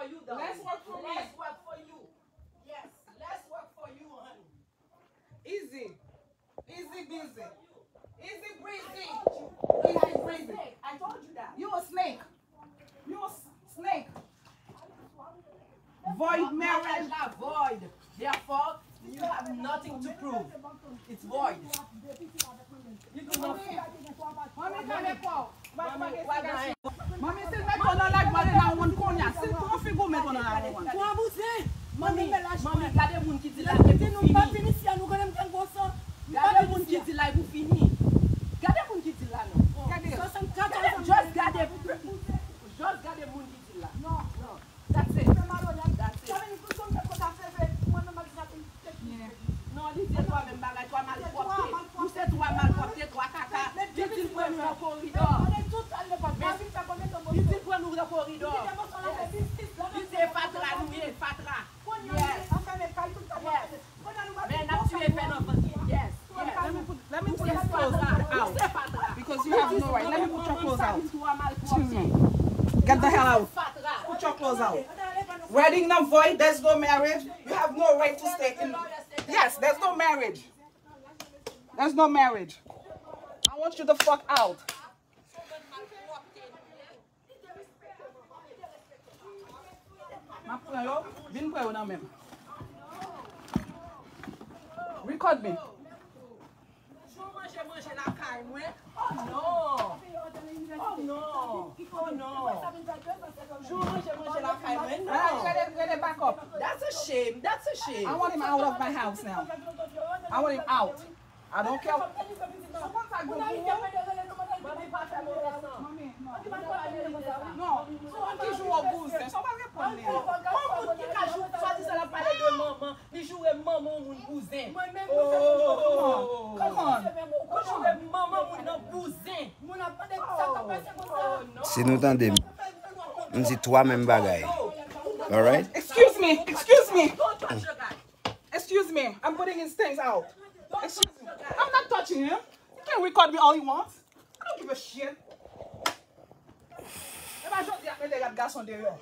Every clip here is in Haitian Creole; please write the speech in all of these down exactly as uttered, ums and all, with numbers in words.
Less work for me. Less work for you. Yes, less work for you, honey. Easy. Easy busy. Easy breezy. Easy breezy. I told you that. You a snake. You a s- snake. Void marriage. Mariage la void. Therefore, you have nothing to prove. It's void. You do nothing. Manmi, gade kò w. Manmi, si l mete w nan lagman, li nan wonn kounye a. Si l pran figi w, mete w nan lawonn. Twa bouzen. Manmi, manmi, gade moun ki di la, e pou fini. Gade moun ki di la, e pou fini. Gade moun ki di la, non. Gade. Gade, just gade. Just gade moun ki di la. Non, non. That's it. That's it. Non, li di twa menm bagay, twa malpwòpte. Nou se twa malpwòpte, twa kaka. Li di l pran nou nan koridò. Men, li di l pran nou nan koridò. Li di e fatra nou ye, fatra. Yes. Yes. Men n ap tiye pè nan vant li. Yes. Yes. Let me put, let me put his clothes out. Because you have no right. Let me put your clothes out. Excuse me. Get the hell out. Put your clothes out. Wedding nan void, there's no marriage. You have no right to stay in. Yes, there's no marriage. There's no marriage. I want you the fuck out. M ap pran yo, vin pran yo nan men m. Record me. Jou manje manje lakay mwen. Oh non. Oh non. Oh non. Jou manje manje lakay mwen. Non. Rele, rele backup. That's a shame. That's a shame. I want him out of my house now. I want him out. I don't care. Sou konn sa k bon pou ou. Manmi, pa fè move san. Manmi, non. Non, sou konn ki jan w bouzen. Sa w pa reponn li. Yon moun ki ka jou, swadizan l ap pale de manman, li joure manman yon moun bouzen. Mwen menm, mwen fè moun bouzen. Come on. Come on. Li joure manman moun nan bouzen. Moun ap mande sa k ap pase konsa. Si nou tande m, m di twa menm bagay. Alright? Excuse me, excuse me. Don't touch the guy. Excuse me, I'm putting his things out. Excuse me. I'm not touching him. You can record me all you want. I don't give a shit. E pa jodi a mete rad gason deyò.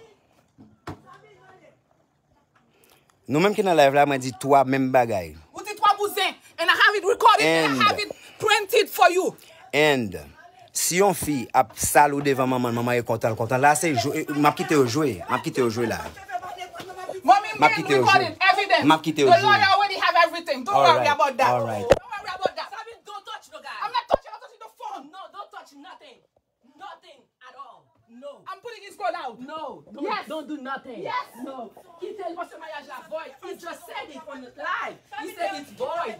Nou menm ki nan live la, mwen di twa menm bagay. Ou di twa bouzen. And I have it recorded and I have it printed for you. And si yon fi ap sal ou devan manman l, manman e kontan l kontan. La se jwe, m ap kite yo jwe. M ap kite yo jwe la. Mommy, m ap kite yo jwe. M ap kite yo jwe. The lawyer already have everything. Don't worry about that. Alright. Don't worry about that. Don't touch the guy. I'm not touching, I'm touching the phone. No, don't touch nothing. Nothing at all. No. I'm putting his phone out. No, don't, yes. Don't Do nothing. Yes. No. Kite l paske maryaj la void. He just said it on the live. He said it's void.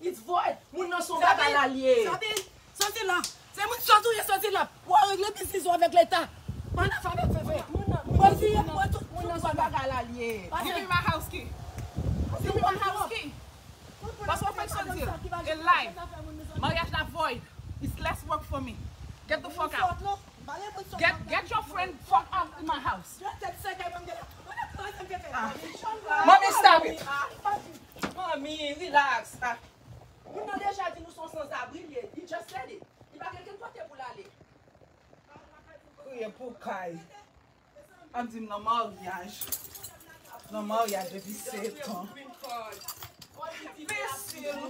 It's void. Moun nan se yon bagay la l ye. Soti la. Se moun sòt ou ye soti la. Ou a regle biznis ou avèk leta. Mwen nan fanmi fè fè. Mwen di mwen tout moun nan se yon bagay la l ye. Give me my house key. Give me my house key. Paske w fèk soti e live. Maryaj la void. It's less work for me. Get the fuck out. Get, get your friend fuck out in my house. Mommy, stop it. Mommy, relax. Ah. Moun nan deja di nou se yon sanzabri l ye. He just said it. Li pa gen kenn kote pou l ale. Kriye pou kay. Ap di m nan maryaj. Nan maryaj depi sèt an. Enbesil.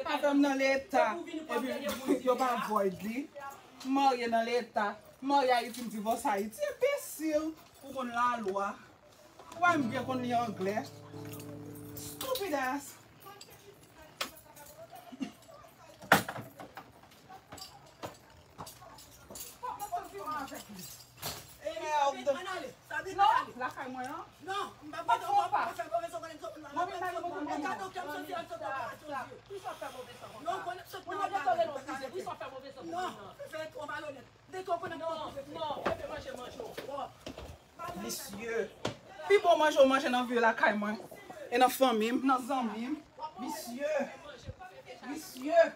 Pa fè m nan leta. Epi yo pa void li. M marye nan leta. M marye Ayiti, m divòse Ayiti. Enbesil. Ou konn lalwa. Ou pa menm byen konn li anglè. Stupid ass. Merde. Non, lakay mwen an. Non, m pa pran w pa. Mwen menm nan yon moun. Kado kè m soti an soti an. Kisa w fè move sa konsa? Non, konnen soti nan yon bagay. Kisa w fè move sa konsa? Non, fè twò malonèt. Dèke w konnen non, non, fè manje manje w pwòp. Visye. Pi bon manje w manje nan vye lakay mwen. E nan fanmi m, nan zanmi m. Visye. Visye.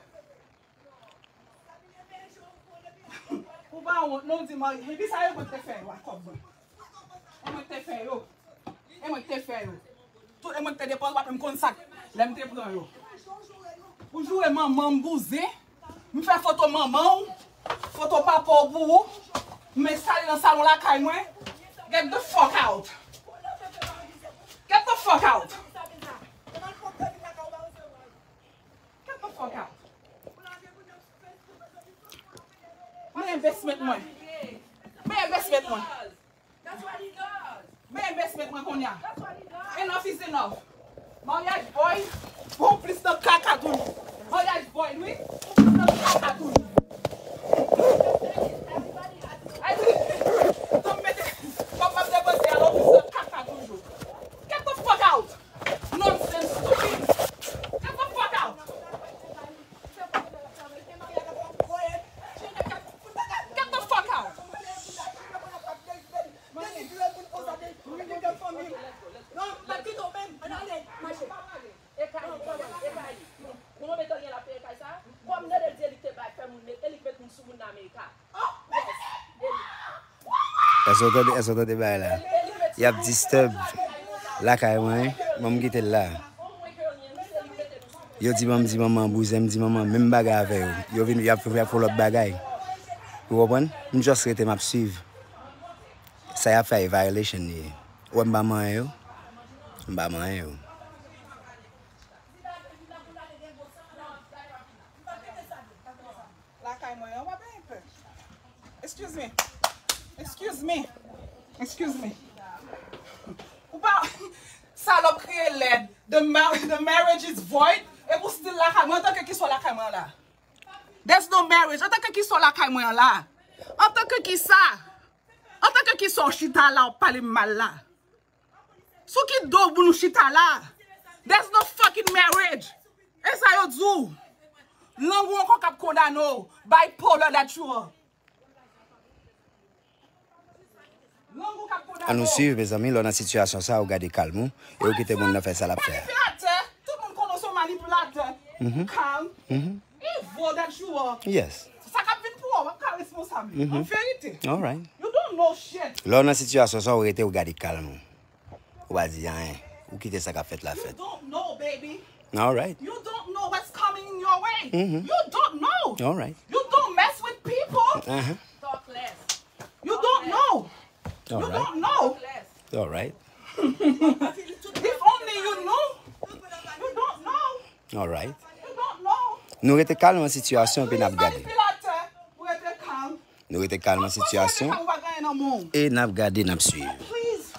Ou pa wont, non, w di marye. Epi sa yo mwen te fè yo a kòb mwen. E mwen te fè yo. E mwen te fè yo. Tout e mwen te depanse, w ap menm konn sa k lè m te pran yo. Ou joure manman m bouzen. M fè foto manman w, foto papa w pou ou. M enstale nan salon lakay mwen. Get the fuck out. Get the fuck out. Get the fuck out. Men investment mwen. Men investment mwen. Men investment mwen kounye a. Enough is enough. Maryaj void, bon plis nan kaka toujou. Maryaj void, wi, bon plis nan kaka toujou. Ay, wi, kòm mete, kòm m ap depoze a, bon plis nan kaka toujou. Get the fuck out! Nonsense, stupid! Get the fuck out! Get the fuck out! Non, m pa kite w menm. Ann ale, mache. E kay li, e kay li. Ou konn konbyen tan l gen l ap peye kay sa? Kòm Nènèl di e li k te bay fè moun met, e li k met moun sou moun nan Amerika. Yes. E li. Èske w tande, èske w tande bagay la? Y ap disturb lakay mwen, wi. Ban m kite l la. Yo di ban m di manman bouzen, m di manman menm bagay avè yo. Yo vin, y ap, y ap fè lòt bagay. Ou konprann? M just rete, m ap swiv. Sa y ap fè a e violation li ye. Ou wè m pa manyen yo? M pa manyen yo. Lakay mwen an, w pa benyen pè. Excuse me. Excuse me. Excuse me. Ou pa, salòp kriye lèd. The mar-, the marriage is void. E pou still lakay mwen, antanke kisa w lakay mwen an la? There's no marriage. Antanke kisa w lakay mwen an la? Antanke kisa? Antanke kisa w chita la, w ap pale m mal la? Sou ki do moun ou chita la? There's no fucking marriage. E sa yo di w. Lang ou ankò k ap kondane w. Bipolar that you are. Lang ou k ap kondane w. Ann nou swiv, mezanmi, lè w nan sitiyasyon sa, ou gade kalm ou, e ou kite moun nan fè sa l ap fè a. Manipilatè. Tout moun konnen w se yon manipilatè. Kalm. Evil that you are. Yes. Sa k ap vin pou ou, w ap ka responsab li. An verite. All right. You don't know shit. Lè w nan sitiyasyon sa, ou rete, ou gade kalm ou. Ou pa di anyen. Ou kite sa k ap fèt la fèt. You don't know, baby. All right. You don't know what's coming in your way. You don't know. All right. You don't mess with people. Uh-huh. Talk less. You don't know. All right. You don't know. All right. If only you knew. You don't know. All right. You don't know. Nou rete kalm nan sitiyasyon epi n ap gade. Ou rete kalm. Nou rete kalm nan sitiyasyon. Ou pa genyen nan men w. E n ap gade, n ap swiv. Please.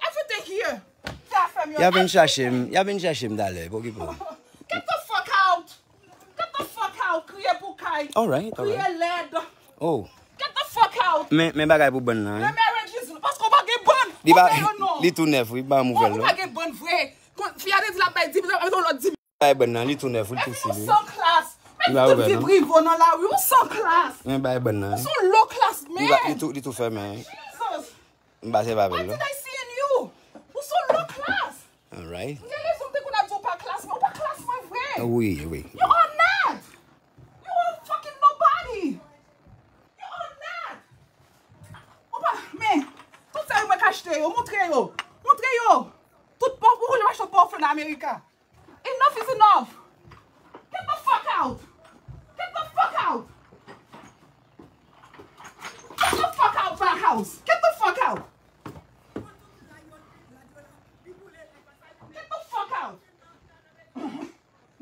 Everything here. Se afè m yo. Y a vin chache m, y a vin chache m talè, pa okipe w. Get the fuck out. Get the fuck out. Kriye pou kay. All right, all right. Kriye lèd. Oh. Get the fuck out. Men, men bagay pou bann nan, wi. The marriage is, paske w pa gen bann. Li pa, li tou nèf, wi, pa nouvèl, non. Ou pa gen bann vre. Fi a te di l ap bay dis mil, l ap mete yon lòt dis mil. Bay bann nan, li tou nèf, wi, li tou sil, wi. Ou san klas. Men tout vi prive w nan lari, ou san klas. Men bay bann nan. Ou se yon low class man. Li tou, li tou fèmen. Jesus. M pase pa bèl, non. What did I see in you? Ou se yon low class. All right. M gen rezon m te konn ap di w pa klas mwen, ou pa klas mwen vre. Wi, wi. You are not. You are fucking nobody. You are not. Ou pa, men, tout sa yo mwen ka achte yo, montre yo. Montre yo. Tout pòf, ou konn achte pòf nan Amerika. Enough is enough. Get the fuck out. Get the fuck out. Get the fuck out my house. Get the fuck out. Get the fuck out.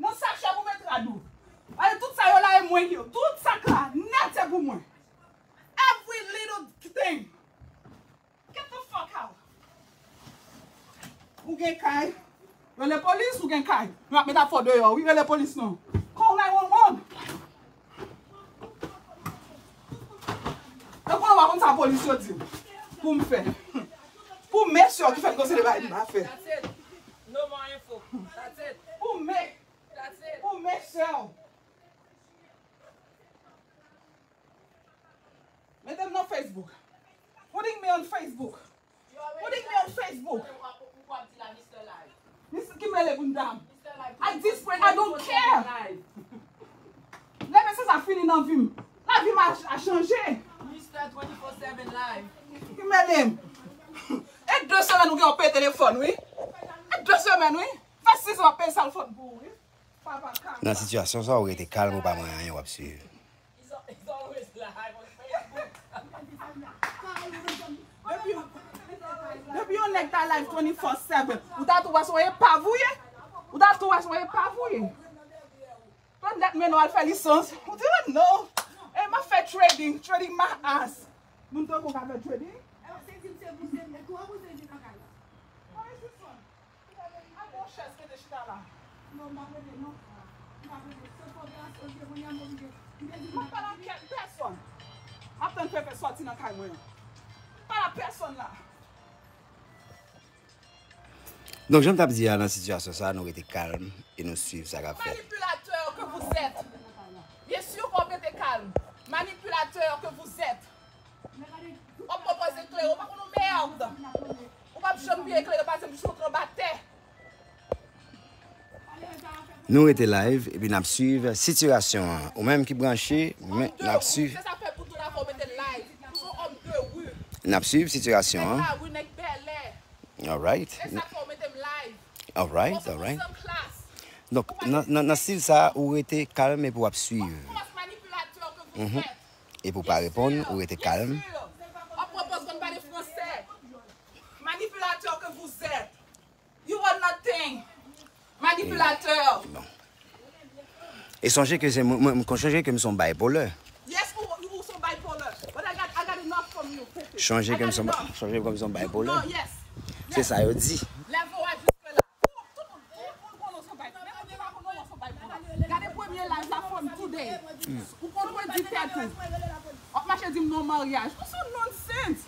Nan sachè pou met rad ou. Ale tout sa yo la e mwen yo. Tout sak la nèt se pou mwen. Every little thing. Get the fuck out. Ou gen kay. Rele polis, ou gen kay. Nou ap met afè w deyò, wi, rele polis non. Call nine one one. E konnen w pa konn sa polis yo di w. Pou m fè. Pou mesye ki fè m konsidere bagay m pa fè. That's it. No more info. That's it. Pou me. That's it. Pou mesye. Mete m nan Facebook. Putting me on Facebook. Putting me on Facebook. Mister, ki m rele pou n dam? At this point, I don't care. Lè mesye sa fini nan vi m. Lavi m a, a chanje. Mister twenty-four seven live. Ki m rele m? E de semèn ou gen yon peye telefòn, wi. E de semèn, wi. Fè sis mwa peye sa l fon pou ou, wi. Nan sitiyasyon sa, ou rete kalm, ou pa manyen anyen, w ap swiv. He's al-, he's always live on Facebook. Depi, depi yon nèg ta live twenty-four seven, ou ta tou wè se yon epav ou ye? Ou ta tou wè se yon epav ou ye? Tout nèt men w al fè lisans. Ou di, "Oh, no. E m ap fè trading, trading my ass." Moun tankou w ka fè trading? Mwen se son. Al gon chèz mete chita la. Non, m pa prete non. M pa prete. Se fò de asosye kounye a m oblije. M te di m pa pale ak pèsòn. M ap tann Fefe sòti nan kay mwen an. M pale ak pèsonn la. Donk, jan m t ap di a, nan sitiyasyon sa a, nou rete kalm e nou swiv sa k ap fèt. Manipulateur que vous êtes. Bien sûr qu'on rete kalm. Manipulateur que vous êtes. Ou ap pwopoze klere, ou pa konn yon merde. Ou p ap janm byen klere, pase m jis anba tè. Nou rete live epi n ap swiv sitiyasyon an. Ou menm ki branche, men n ap swiv. Se sa fè pou tout afè ou mete live. Ou se yon homme de rue. N ap swiv sitiyasyon an. Nèg lari, nèg bèlè. Alright. Se sa fè ou mete m live. Alright, alright. Donk, nan, nan, nan stil sa a, ou rete kalm epi w ap swiv. Manipulateur que vous êtes. Epi w pa reponn, ou rete kalm. Ou ap pwopoze konn pale fransè. Manipulateur que vous êtes. You are nothing. Manipulateur. Bon. E sonje ke se mwen, mwen, mwen sonje ke m se yon bipolar. Yes, ou, ou se yon bipolar. But I got, I got enough from you, Pepe. Sonje I ke m got se yon, enough. Sonje ke m se yon No, bipolar. Yes. Se sa yo di. Lève w a jiske la. Tout, tout, tout moun konnen w se yon bipolar. Menm moun ki pa konnen w se yon bipolar. Gade premye live la from today. Ou konn mwen di tèt ou. W ap mache di m non maryaj. Ou se yon nonsense.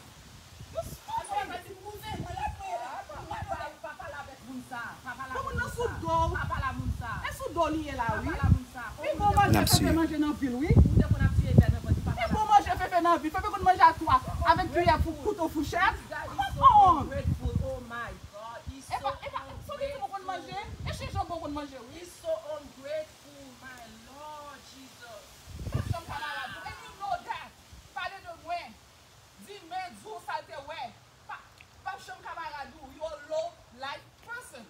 Pou moun nan sou do w. E sou do li ye la, wi. Pi bon manje Fefe manje nan vil, wi. Pi bon manje Fefe nan vil. Fefe konn manje a twa avèk kiyè, kouto, fouchèt. Come on. E pa, e pa, se ou ki di mwen konn manje? E se janbon konn manje, wi. Pap janm kamarad ou, and you know that. Pale de mwen. Di men, di w sa l te wè. Pa, pap janm kamarad ou. You a low life person.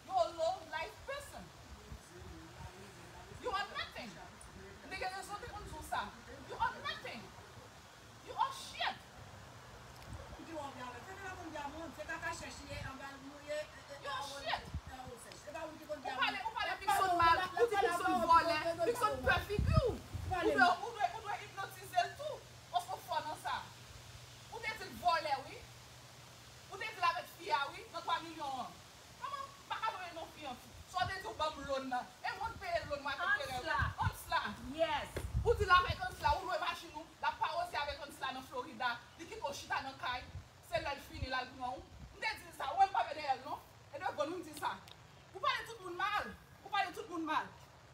You a low life person. You are nothing. M te gen rezon te konn di w sa. You are nothing. You are shit. You are shit. Ou pale, ou pale Pickson mal, ou di Pickson vòlè, Pickson pè figi w. Ou dwe, ou dwe, ou dwe ipnotize l tou. Paske w fò nan sa. Ou te di l vòlè, wi. Ou te di l avèk fi a, wi, nan twa milyon an. Kòman? M pa ka jwenn non fi an. Sa w te di w ban m loan nan. E mwen k peye loan mwen avèk klerè. Ansla. Ansla. Yes. Ou di l avèk Ansla, ou lwe machin ou, l ap pawòze avèk Ansla nan Florida. Li kite w chita nan kay. Se lè l fini, l al pran ou. M te di l sa, ou wè m pa vle dèyè l non. E devan nou m di sa. Ou pale tout moun mal. Ou pale tout moun mal.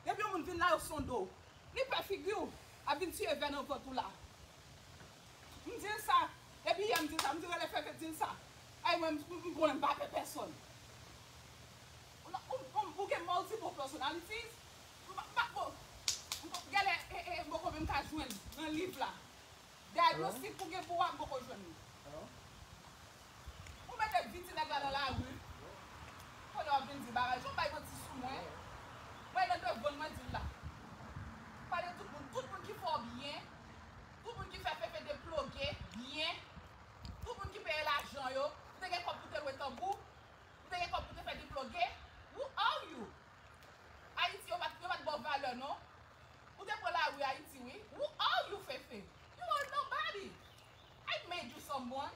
Depi yon moun vin la, yo sonde w. Li pè figi w. Ap vin tiye vè nan vant ou la. M di l sa. Depi yè m di l sa. M di rele Fefe di l sa. Ay mwen, m, m konnen m pa pè pèsonn. Ou, ou, ou, ou gen multiple personalities. M pa, m pa, bon, m pa, genlè, e, e, m poko menm ka jwenn nan liv la. Dyagnostik ou gen pou w a, m poko jwenn li. Ou mete vin ti nèg la nan lari. Kounye a w ap vin di bagay. Jan w bay manti sou mwen. Mwen nan devan mwen di l la. Pale tout moun, tout moun ki fè w byen. Tout moun ki fè Fefe deploge byen. Tout moun ki peye lajan yo. Ou te gen kòb pou te lwe tanbou. Ou te gen kòb pou te fè deploge. Who are you? Ayiti, yo pa t, yo pa t ba w valè non. Ou te pran lari Ayiti wi. Who are you, Fefe? You are nobody. I made you someone.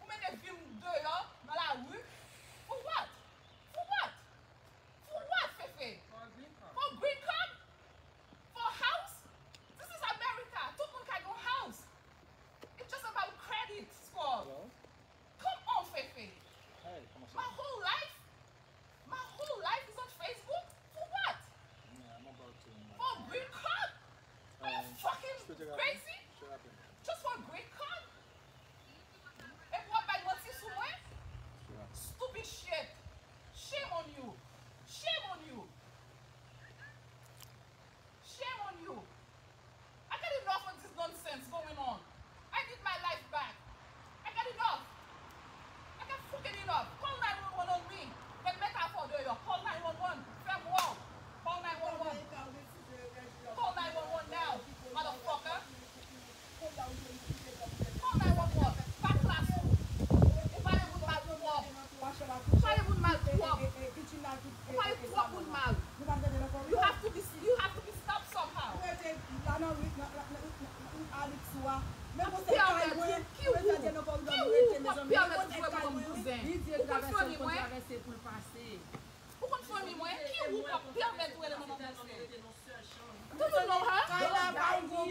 Ou mete vi m deyò nan lari. For what? For what? For what, Fefe? For a green card. For a green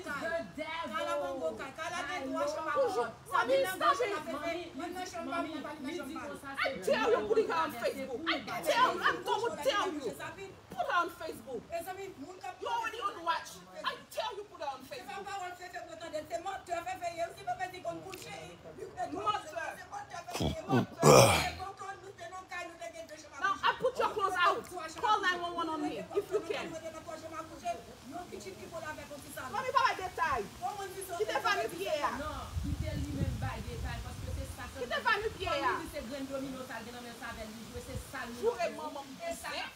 Kala poko kay. Kala gen twa chanm a kòd. Sa vin nan gòj la, Fefe. Mwen nan chanm pa m, mwen pa nan chanm pa m. I dare you put it on Facebook. I dare you. I double dare you. Put it on Facebook. Mezanmi, moun k ap You already on watch. I dare you put it on Facebook. Se pa pawòl Fefe mwen tande, se mantè Fefe ye. Si Fefe di konn kouche, li se mantè Fefe ye, mantè. Se konprann nou te nan kay, nou te gen de chanm a kouche. Now, I put your clothes out. Call nine one one on me, if you can. Mwen te nan twa chanm a kouche. Yon pitit ki kole avèk yon ti salop. Manmi pa bay detay. Kite Vani pye a. Non, kite li menm bay detay, paske se sa sèlman. Kite Vani pye a. Kòm li di se grenn domino sa l gen nan men l, se avè l li jwe, se sa l. Joure manman m bouzen.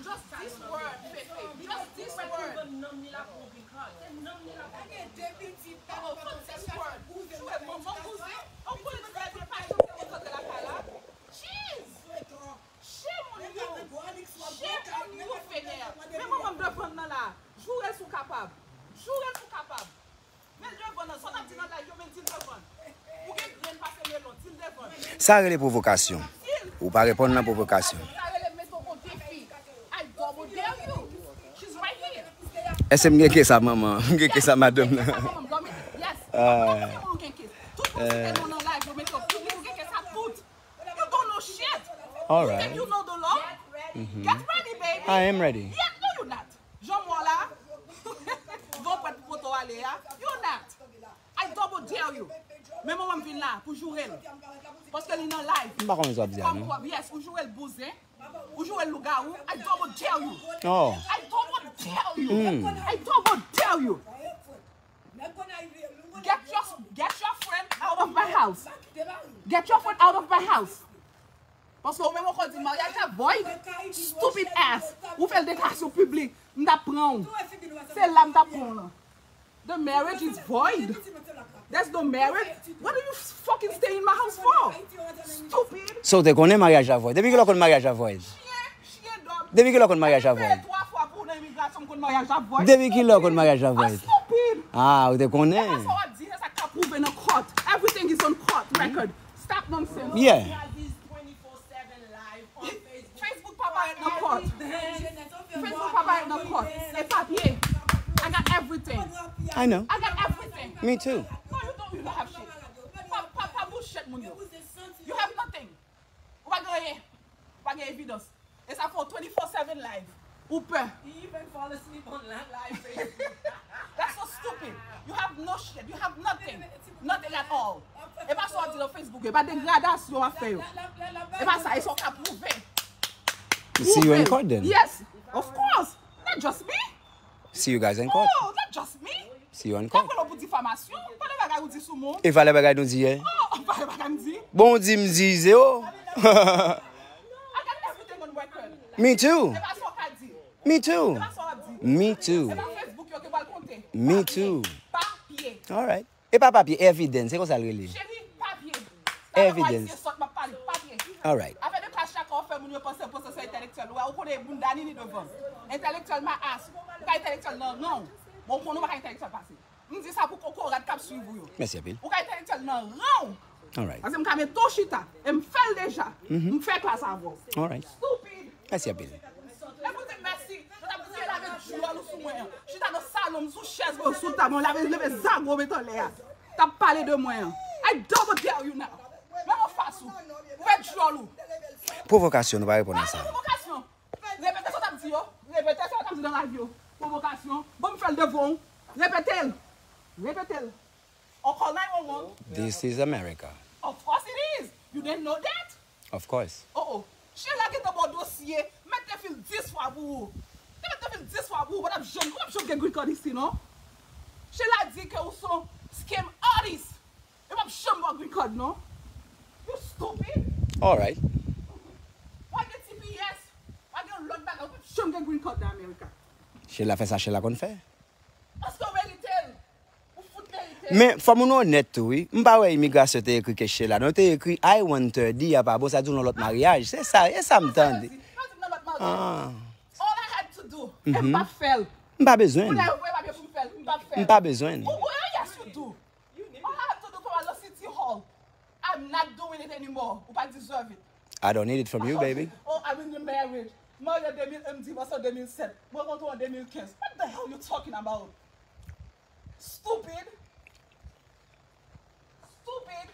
Just this word, Fefe. Just this word. Nanm li la pou yon green card. Se nanm li la pou. Gen de pitit. Oh, just this word. Joure manman m bouzen. On konnen trè byen pa janm te rankontre lakay la. Jeez! Shame on you! Shame on you, Fener! Men manman m defann nan la. Joure l si w kapab. Joure l si w kapab. Men l defann nan. Sa w t ap di nan live yo, men di l defann. Ou gen grenn pase melon, di l defann. Sa rele pwovokasyon. Ou pa reponn nan pwovokasyon. Sa rele mete w o defi. I double dare you. She's right here. Èske m gen ke sa, manman? M gen ke sa, madanm nan? Yes. Ah. Tout moun site non nan live yo, mete yo piblik, ou gen ke sa tout. You don't know shit. All right. You think you know the law? Mm-hmm. Get ready, baby. I am ready. Yeah, no, you're not. Jan mò la. Gon pwèt pou poto ale a. You're not. I double dare you. Men manman m vin la pou joure l. Paske li nan live. M pa konn sa w ap di a, non. Kòm kwa, yes, ou joure l bouzen. Ou joure l lougawou. I double dare you. Oh. I double dare you. Mm. I double dare you. Get your, get your friend out of my house. Get your friend out of my house. Paske ou menm ou konn di maryaj la void. Stupid ass. Ou fè l deklarasyon piblik. M t ap pran w. Se la m t ap pran w lan. The marriage is void. There's no marriage. What do you fucking stay in my house for? Stupid. So, w te konnen maryaj la void. Depi kilè w konn maryaj la void? Depi kilè w konn maryaj la void? Depi kilè w konn maryaj la void? Ah, ou te konnen. Everything is on court record. Stop nonsense. Yeah. Facebook pa parèt nan court. Facebook pa parèt nan court. E papye. I got everything. I know. I got everything. Me too. No, you don't, you don't have shit. Pa, pa, pa bullshit moun yo. You have nothing. Ou pa gen anyen. Ou pa gen evidans. E sa fè w twenty-four seven live. Ou pè. He even fall asleep on live Facebook. That's so stupid. You have no shit. You have nothing. Nothing at all. E pa sa w ap di nan Facebook yo. E pa degradasyon w ap fè yo. E pa sa. E sa w ka pwouve. See you in court then. Yes. Of course. Not just me. See you guys in court. Oh, not just me. See you in court. Apre lè w pou difamasyon, pale bagay ou di sou moun. E valè bagay nou di yè. Oh, pale bagay m di. Bon, ou di m di zewo. I got everything on record. Me too. E pa sa w ka di. Me too. E pa sa w ap di. Me too. E pa Facebook yo ke pral konte. Me too. Papye. All right. E pa papye, evidence, se konsa l rele. Cheri, papye. Evidence. Sòt m ap pale, papye. All right. Afè de klas chaka w fè moun yo panse posesan entèlektyèl. Ou wè, ou konnen bounda Nini devan. Entèlektyèl my ass. Ou ka entèlektyèl nan ran w. Bon, ou konnen ou pa ka entèlektyèl pase. M di sa pou kokorat k ap swiv ou yo. Mèsi anpil. Ou ka entèlektyèl nan ran w. All right. Paske m ka mete w chita. E m fè l deja. M fè klas avè w. All right. Stupid. Mèsi anpil. E pou di mèsi, nou t ap bouke lave djòl ou sou mwen an. Chita nan salon m, sou chèz mwen, sou tab mwen, lave, leve zago mete anlè a. T ap pale de mwen an. I double dare you now. Menm anfas ou. Ouvè djòl ou. Pwovokasyon, nou pa reponn a sa. Pwovokasyon. Repete sa w t ap di yo. Repete sa w t ap di nan live yo. Pwovokasyon. Bon, m fè l devan w. Repete l. Repete l. Or call nine one one. This is America. Of course it is. You didn't know that? Of course. Oh, oh. Sheila gentan ba w dosye, mèt te fil dis fwa pou ou. Te mèt te fil dis fwa pou ou, ou p ap janm, ou p ap janm gen green card isi, non. Sheila di ke ou se yon scam artist. E p ap janm ba w green card, non. You stupid. All right. W ap gen T P S, w ap gen lòt bagay, ou p ap janm gen green card nan America. Sheila fè sa Sheila konn fè. Paske w merite l. Ou fout merite l. Men, fò moun onèt tou, wi. M pa wè imigrasyon te ekri ke Sheila, non. Yo te ekri I one thirty a pa bon, sa di w nan lòt maryaj. Se sa, e sa m tande. Sa yo di, sa yo di m nan lòt maryaj. Ah. All I had to do, e m p ap fè l. M pa bezwen l. Ou ta voye papye pou m fè l, m p ap fè l. M pa bezwen l. Ou, ou, yes, you do. All I had to do pou al nan City Hall. I'm not doing it anymore. Ou pa deserve it. I don't need it from you, baby. Oh, I'm in the marriage. Marye an de mil, m divòse an de mil sèt. Mwen rankontre w an de mil kenz. What the hell you talking about? Stupid! Stupid!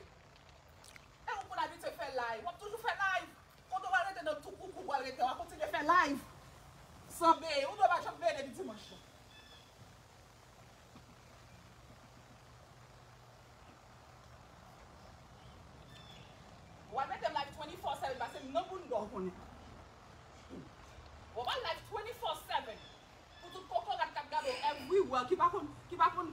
E ou konn abitye fè live. W ap toujou fè live. Kote w al rete nan tou koukou w al rete, w ap kontinye fè live. San beye. Ou dwe pa janm beye depi dimanch. W al mete m live twenty-four seven, pase m nan bounda w konnen. W al live twenty-four seven. Pou tout kokorat k ap gade w everywhere, ki pa konn, ki pa konn,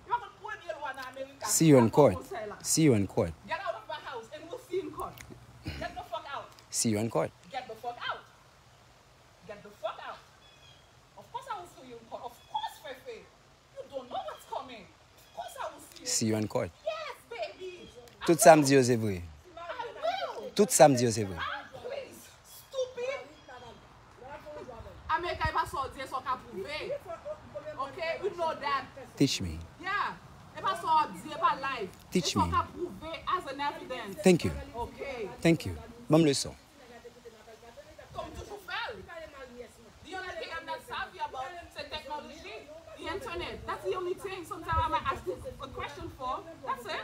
ki pa konn premye lwa nan Amerika. See you in court. See you in court. Get out of my house and we'll see you in court. Get the fuck out. See you in court. Get the fuck out. Get the fuck out. Of course I will see you in court. Of course, Fefe. You don't know what's coming. Of course I will see you. See you in court. Yes, baby. Tout sa m di yo se vre. I will. Tout sa m di yo se vre. Ah, please. Stupid. America, e pa sa w di, e sa w ka pwouve. Okay, we know that. Teach me. Yeah. E pa sa w di, e pa live. Teach me. E sa w ka pwouve as an evidence. Thank you. Okay. Thank you. Ban m leson. Kòm toujou fè l. The only thing I'm not savvy about, se technology, the internet. That's the only thing sometimes I might ask you a question for. That's it.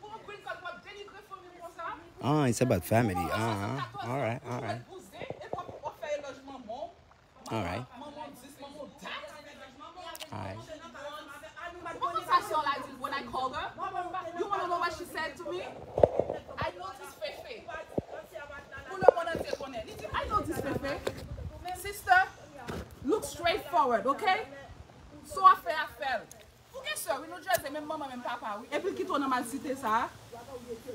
Pou yon green card, w ap denigre fanmi m konsa? Ah, it's about family. Ah, ah. All right, all right. Bouzen, epi w ap, w ap fè eloge manman w. All right. Manman w dis, manman w dat. All right. Ou konn sa sè w la di when I called her? You wanna know what she said to me? I know this Fefe. Pou lemonn antye konnen. Li di, "I know this Fefe." Sister, look straight forward, okay? Sa w ap fè a, fè l. Ou gen sè, wi, New Jersey, menm manman, menm papa, wi. Epi l kite w nan malsite sa a.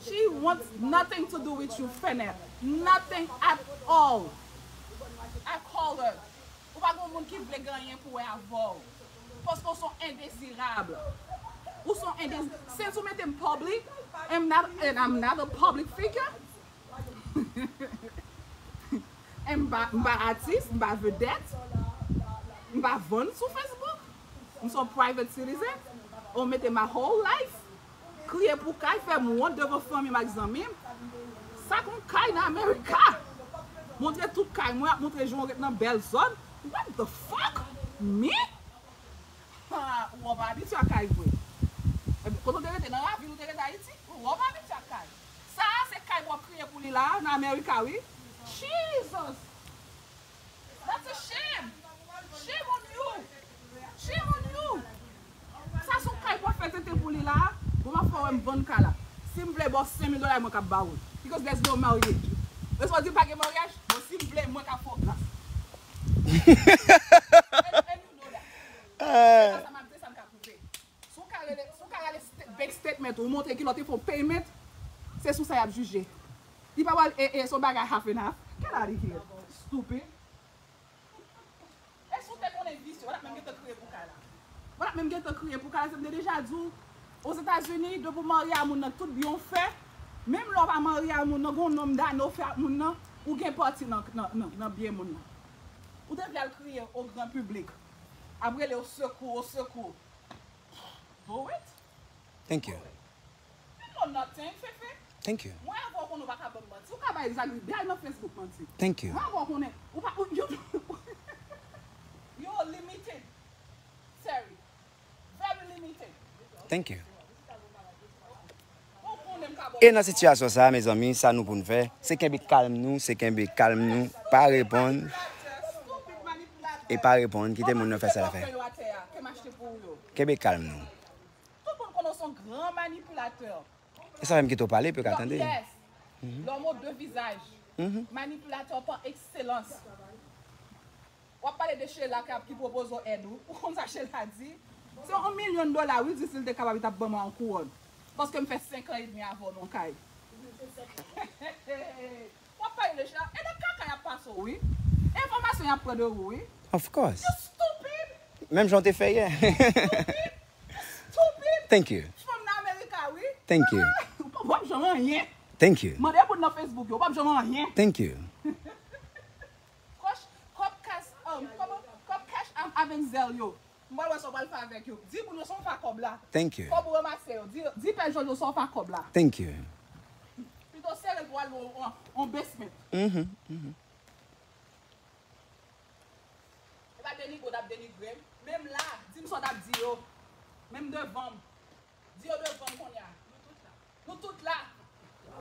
She wants nothing to do with you, Fefe. Nothing at all. I call her. Ou pa gen moun ki vle gen anyen pou wè avè w. Paske w se yon endezirab. Ou se yon endezi-, since ou mete m public, I'm not, and I'm not a public figure. M pa, m pa atis, m pa vedèt, m pa vann sou Facebook, m se yon private citizen, ou mete my whole life, kriye pou kay, fè m wont devan fanmi m ak zanmi m. Sa k yon kay nan America? Montre tout kay mwen, ap montre jan w ret nan bèl zòn. What the fuck? Me? Ha, ou pa abitye ak kay vre. Ebyen, kote w te rete nan ravil, ou te rete Ayiti? Ou pa abitye ak kay. Sa a se kay pou w ap kriye pou li la a, nan America, wi. Jesus! That's a shame! Shame on you! Shame on you! Sa se yon kay pou w ap fè tenten pou li la a. Bon, m ap fè w wè m vann kay la. Si m vle ba w senk mil dola, e mwen k ap ba w l. Because there's no marriage. E sa w di pa gen maryaj? Bon, si m vle, mwen k ap fè w gras. And, and you know that. Se pa sa m ap di, sa m ka pwouve. Si w ka rele, si w ka rele st-, bank statement ou montre kilè w te fè yon payment, se sou sa y ap jije. Li pa pral, e, e, se yon bagay half and half. Get out of here. Stupid. E si w te konnen visye, w t ap menm gentan kriye pou kay la. W t ap menm gentan kriye pou kay la, se m te deja di w. Ozetazini, depi w marye a moun nan, tout byen w fè, menm lè w pa marye a moun nan, gen yon nonm dane w fè ak moun nan, ou gen pati nan, nan, nan, nan byen moun nan. Ou te vle al kriye o gran piblik. Ap rele o sekou, o sekou. Do it. Thank you. You know nothing, Fefe. Thank you. Mwen avè w konnen ou pa ka ban m manti. Ou ka bay Zagri bay nan Facebook manti. Thank you. Mwen avè w konnen ou pa, ou, you, you're limited. Sorry. Very limited. Thank you. Ou konnen m ka ban w. E nan sitiyasyon sa a, mezanmi, sa nou pou n fè, se kenbe kalm nou, se kenbe kalm nou, pa reponn, e pa reponn, kite moun nan fè sa l ap fè. Kenbe kalm nou. Tout moun konnen w se yon gran manipilatè. E sa menm kite w pale pou yo ka tande. Yes. L'homme aux deux visages. Manipilatè pa ekselans. W ap pale de Sheila k ap, ki pwopoze w èd ou. Ou konn sa Sheila di? Se yon milyon dola, wi, di si l te kapab, li t ap ban mwen yon kouwòn. Paske m fè senk an edmi avè w nan kay. W ap pale de Sheila. E nan kaka y ap pase w, wi. Enfòmasyon y ap pran de ou, wi. Of course. You stupid! Menm jan w te fè yè. Stupid! Stupid! Thank you. Fanm nan America, wi. Thank you. W ap janm anyen. Thank you. Mande moun nan Facebook yo, w ap janm anyen. Thank you. Kòb, kòb kas, um, kòman, kòb Cash App avèk Zelle yo. M pral wè sa w pral fè avèk yo. Di moun yo se w fè kòb la. Thank you. Kòb ou ranmase yo. Di, di Pè Jòj yo se w fè kòb la. Thank you. Pito sere l pou al on, on, on basement. Mhm, mhm. Denigre w, t ap denigre m. Menm la, di m sa w t ap di yo. Menm devan m. Di yo devan m kounye a. Nou tout la. Nou tout la.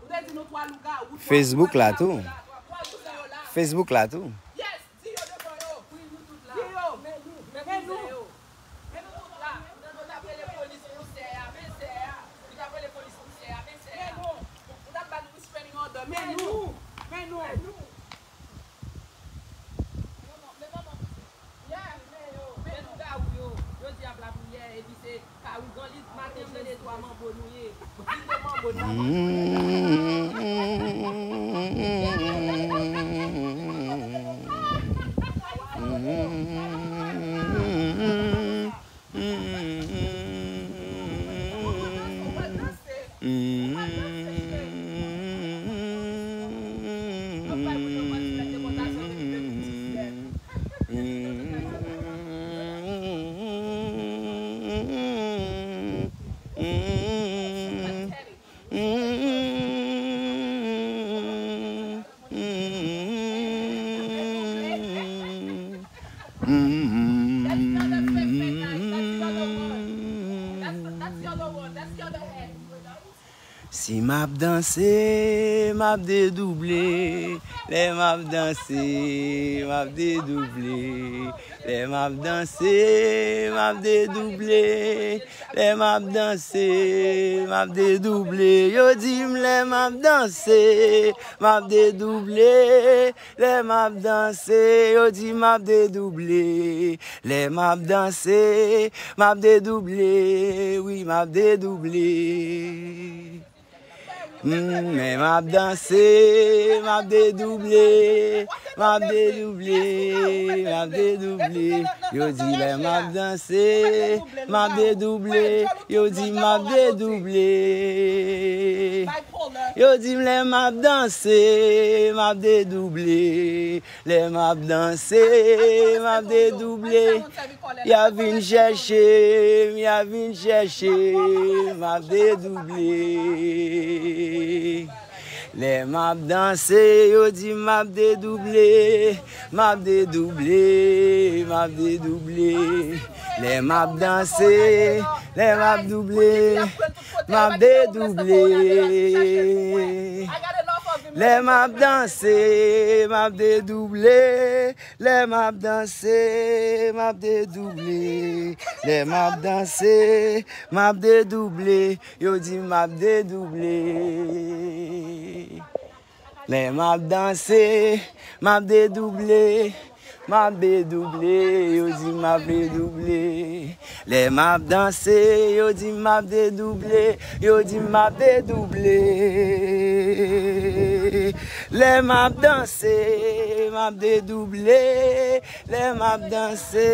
Ou te di nou twa lougawou, twa Facebook la tou. Twa bouzen yo la. Facebook la tou. Yes, di yo devan yo. Wi, nou tout la. Di yo, men nou, men nou. Men nou tout la. Yo t ap rele polis pou sè a, men sè a. Yo t ap rele polis pou sè a, men sè a. Men nou. Yo t ap ba nou restraining order, men nou. Men nou. Men lougawou yo, yo di ap lapriyè, epi se ka ougan li, maten m tande twa manbo nou ye. Di de manbo nou. Si m ap danse, m ap dedouble. Lè m ap danse, m ap dedouble. Lè m ap danse, m ap dedouble. Lè m ap danse, m ap dedouble. Yo di m lè m ap danse, m ap dedouble. Lè m ap danse, yo di m ap dedouble. Lè m ap danse, m ap dedouble. Wi, m ap dedouble. Mm, men m ap danse, m ap dedouble, m ap dedouble, m ap dedouble. Yo di lè m ap danse, m ap dedouble. Yo di m ap dedouble. Yo di m lè m ap danse, m ap dedouble. Lè m ap danse, m ap dedouble. Y ap vin chèche m, y ap vin chèche m, m ap dedouble. Lè m ap danse, yo di m ap dedouble, m ap dedouble, m ap dedouble. Lè m ap danse, lè m ap double, m ap dedouble. Lè m ap danse, m ap dedouble. Lè m ap danse, m ap dedouble. Lè m ap danse, m ap dedouble. Yo di m ap dedouble. Lè m ap danse, m ap dedouble. M ap dedouble, yo di m ap dedouble. Lè m ap danse, yo di m ap dedouble, yo di m ap dedouble. Lè m ap danse, m ap dedouble. Lè m ap danse,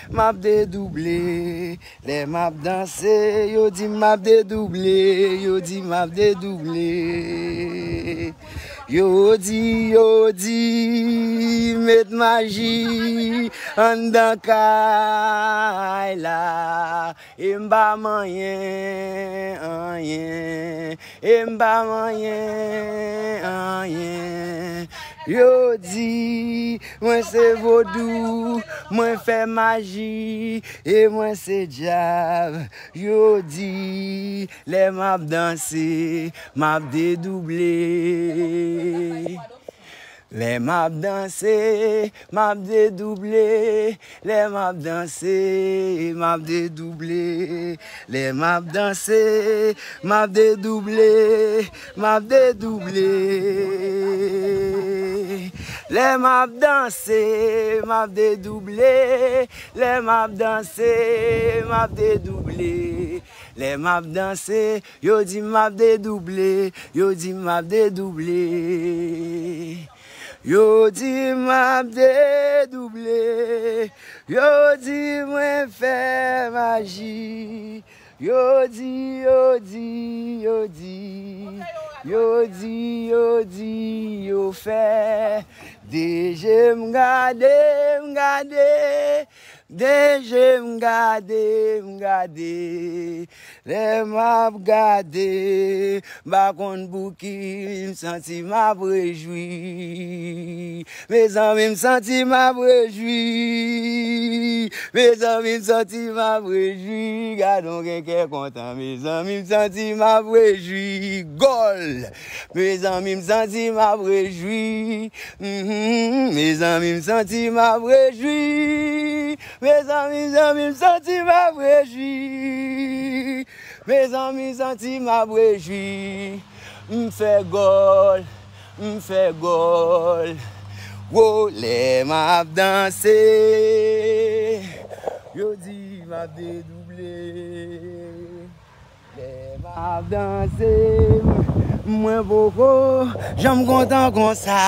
m ap dedouble. Lè m ap danse, yo di m ap dedouble, yo di m ap dedouble. Yo di, yo di, met maji anndan kay la. E m pa manyen, anyen. E m pa manyen, anyen. Yo di, mwen se vodou, mwen fè maji, e mwen se dyab. Yo di, lè m ap danse, m ap dedouble. Lè m ap danse, m ap dedouble. Lè m ap danse, m ap dedouble. Lè m ap danse, m ap dedouble. M ap dedouble. Lè m ap danse, m ap dedouble. Lè m ap danse, m ap dedouble. Lè m ap danse, yo di m ap dedouble. Yo di m ap dedouble. Yo di m ap dedouble. Yo di mwen fè maji. Yo di, yo di, yo di. Yo di, yo di, yo fè. De je m gade, m gade. De je m gade, m gade, lè m ap gade, m pa konn pouki m santi m ap rejwi. Mezanmi, m santi m ap rejwi. Mezanmi, m santi m ap rejwi. Gade yon gen kè kontan. Mezanmi, m santi m ap rejwi. Gòl! Mezanmi, m santi m ap rejwi. Mhm. Mezanmi, m santi m ap rejwi. Mezanmi, zanmi, m santi m ap rejwi. Mezanmi, m santi m ap rejwi. M fè gòl, m fè gòl. Wo, lè m ap danse, yo di m ap dedouble. Lè m ap danse, mwen poko janm kontan konsa.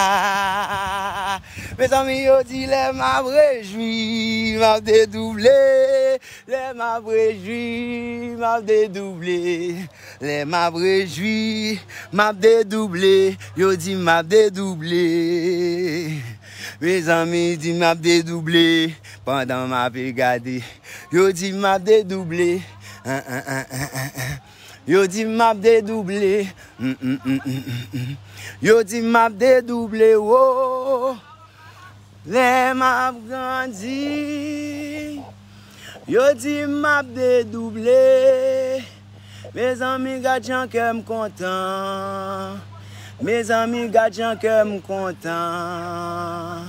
Mezanmi, yo di lè m ap rejwi, m ap dedouble. Lè m ap rejwi, m ap dedouble. Lè m ap rejwi, m ap dedouble. Yo di m ap dedouble. Mezanmi, di m ap dedouble. Pandan m ap gade, yo di m ap dedouble. An, an, an, an, an, an. Yo di m ap dedouble. Mm, mm, mm, mm, mm, mm. Yo di m ap dedouble, wo. Lè m ap grandi, yo di m ap dedouble. Mezanmi, gad jan kè m kontan. Mezanmi, gad jan kè m kontan.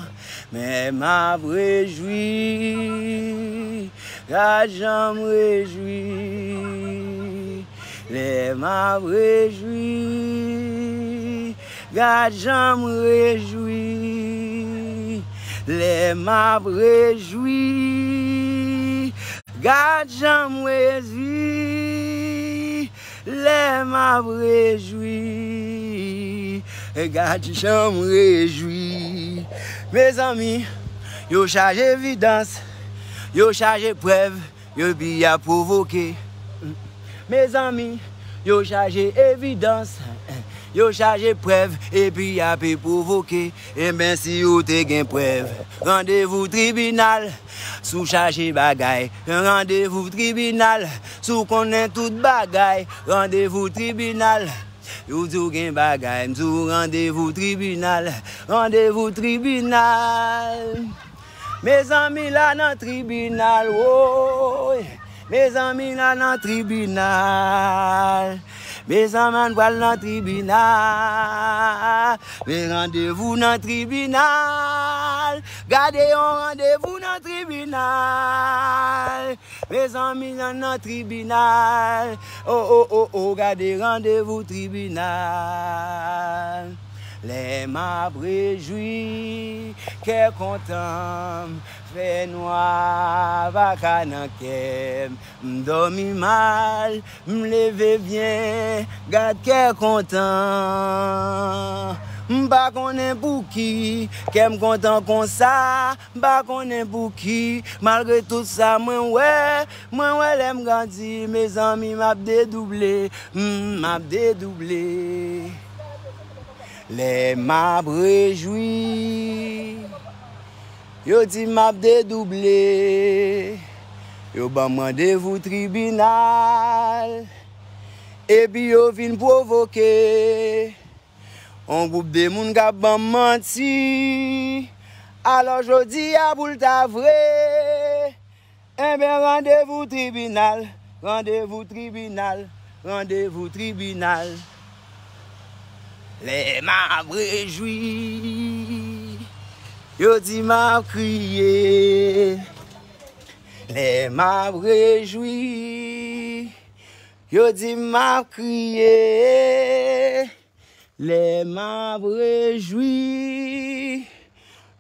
Men m ap rejwi, gad jan m rejwi. Lè m ap rejwi, gad jan m rejwi. Lè m ap rejwi, gad jan m rejwi. Lè m ap rejwi, gad jan m rejwi. Mezanmi, yo chaje evidans, yo chaje prèv, epi y ap pwovoke. Mezanmi, yo chaje evidans, yo chaje prèv, epi y ap pwovoke. Enben, si ou te gen prèv, randevou tribinal. Si w chaje bagay, randevou tribinal. Si w konnen tout bagay, randevou tribinal. Yo di w gen bagay, m di w randevou tribinal, randevou tribinal. Mezanmi, la nan tribinal, woy. Mezanmi, la nan tribinal. Mezanmi, ann pral nan tribinal. Men randevou nan tribinal. Gade yon randevou nan tribinal. Mezanmi, ann nan tribinal. O, o, o, o, gade randevou tribinal. Lè m ap rejwi, kè kontan m, fè nwa pa ka nan kè m. M dòmi mal, m leve byen, gad kè kontan. M pa konnen pouki kè m kontan konsa. M pa konnen pouki, malgre tout sa mwen wè, mwen wè lè m grandi, mezanmi, m ap dedouble, mm, m ap dedouble. Lè m ap rejwi, yo di m ap dedouble, yo ban m randevou tribinal, epi yo vin pwovoke. On gwoup de moun k ap ban m manti. Alò jodi a pou l ta vre, enben randevou tribinal, randevou tribinal, randevou tribinal. Lè m ap rejwi, yo di m ap kriye. Lè m ap rejwi, yo di m ap kriye. Lè m ap rejwi,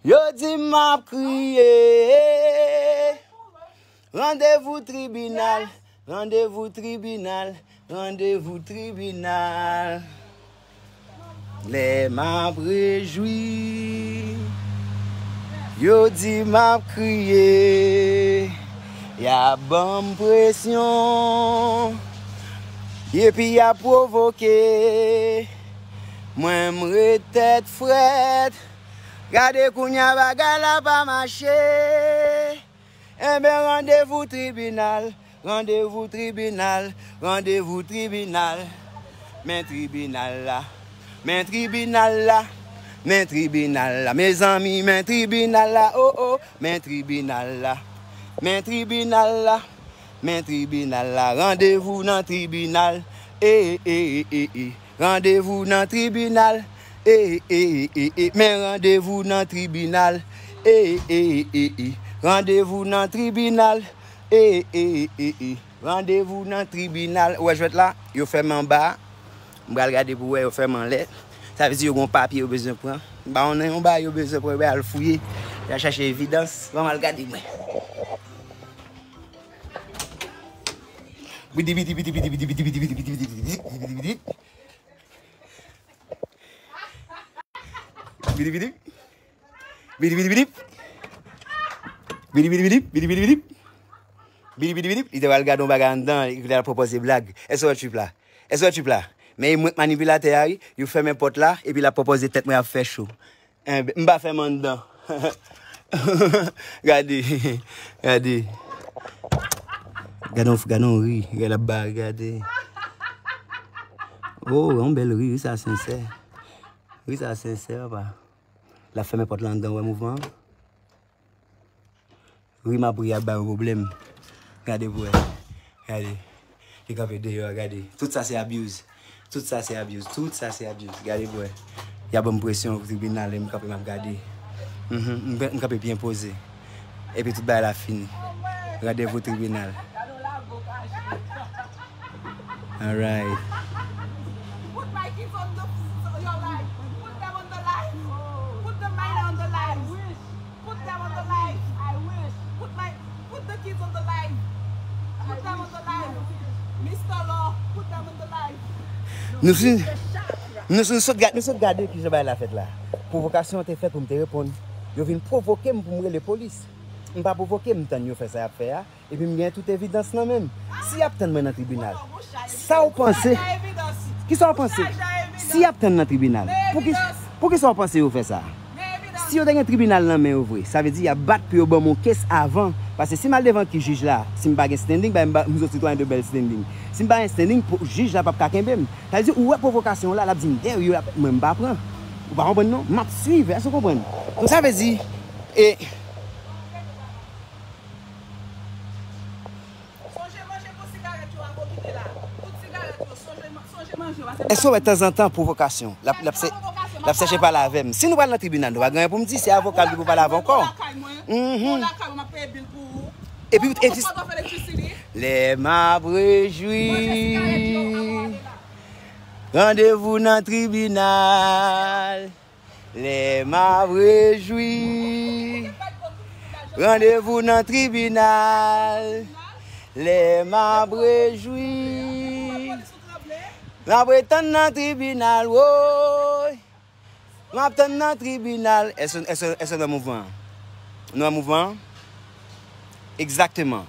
yo di m ap kriye. Randevou tribinal, randevou tribinal, randevou tribinal. Lè m ap rejwi, yo di m ap kriye. Y ap ban m presyon, epi y ap pwovoke. Mwen, m ret tèt frèt. Gade kounye a bagay la pa mache. Enben, randevou tribinal, randevou tribinal, randevou tribinal. Men tribinal la, men tribinal la, men tribinal la. Mezanmi, men tribinal la, o, o, men tribinal la, men tribinal la, men tribinal la. Randevou nan tribinal, e, e, e, e, e. Randevou nan tribinal, e, e, e, e, e. Men randevou nan tribinal, e, e, e, e, e. Randevou nan tribinal, e, e, e, e, e. Randevou nan tribinal. Ou wè jwèt la? Yo fèmen anba. M pral gade pou wè yo fèmen anlè. Sa vle di yo gon papye yo bezwen pran. M pa konnen yon bagay yo bezwen pran, yo bay al fouye. Y a chache evidans. Ban m al gade mwen. Bidi, bidi, bidi, bidi, bidi, bidi, bidi, bidi, bidi, bidi, bidi, bidi, bidi. Bidi, bidi. Bidi, bidi, bidi. Bidi, bidi, bidi, bidi, bidi, bidi. Bidi, bidi, bidi. Li te pral gade yon bagay anndan, li te pral pwopoze blag. Èske w wè trip la? Èske w wè trip la? Men e mwen k manipilatè a, wi. Yo fèmen pòt la, epi l ap pwopoze tèt mwen ap fè cho. Enben, m pa fèmen anndan. Gade, gade. Gade yon, gade yon ri, gade l ap ba, gade. Oh, yon bèl ri, ri sa sensè. Ri sa sensè, papa. L ap fèmen pòt la anndan, wè mouvman an. Ri m ap ri ap ba yo pwoblèm. Gade pou wè. Gade. Li kanpe deyò a, gade. Tout sa se abuse. Tout sa se abuse. Tout sa se abuse. Gade pou wè. Y ap ban m presyon pou tribinal, m kanpe m ap gade. Mhm. M, m kanpe byen poze. Epi tout bagay la fini. Randevou tribinal. Alright. Put my kids on the, your life. Put them on the life. Put the minor on the life. Put them on the live. I wish. Put my, put the kids on the live. Put them on the live. Mister Law, put them on the live. Nou fin, nou fin sot gade, nou sot gade kijan bagay la fèt la. Pwovokasyon an te fèt pou m te reponn. Yo vin pwovoke m pou m rele polis. M pa pwovoke, m tann yo fè sa y ap fè a. Epi m gen tout evidans nan men m. Si y ap tann mwen nan tribinal, sa w panse? Kisa w panse? Si y ap tann nan tribinal, pou ki, pou kisa w panse yo fè sa? Si yo te gen tribinal nan men yo vre, sa vle di y ap bat pou yo ban m yon case avan. Paske si m al devan ki jij la, si m pa gen standing, ba m ba, m se yon sitwayen de bèl standing. Si m pa gen standing, jij la p ap ka kenbe m. Sa vle di, ou wè pwovokasyon w la, l ap di m, dèyè yo, l ap, mwen m pa pran. Ou pa konprann non? M ap swiv, èske w konprann? Donk sa vle di, e, Sonje manje pou sigarèt yo a vo kite la. Tout sigarèt yo, sonje, sonje manje yo. Èske w wè tanzantan pwovokasyon? L ap, l ap, l ap chèche pale avè m. Si nou pral nan tribinal, nou pa gen anyen pou m di. Se avoka l ki pou pale avè w ankò. Mhm. Epi, epi, lè m ap rejwi, randevou nan tribinal. Lè m ap rejwi, randevou nan tribinal. Lè m ap rejwi, m ap ret tann nan tribinal, woy. M ap tann nan tribinal. Èske, èske, èske nou wè mouvman an? Nou wè mouvman an? Egzakteman.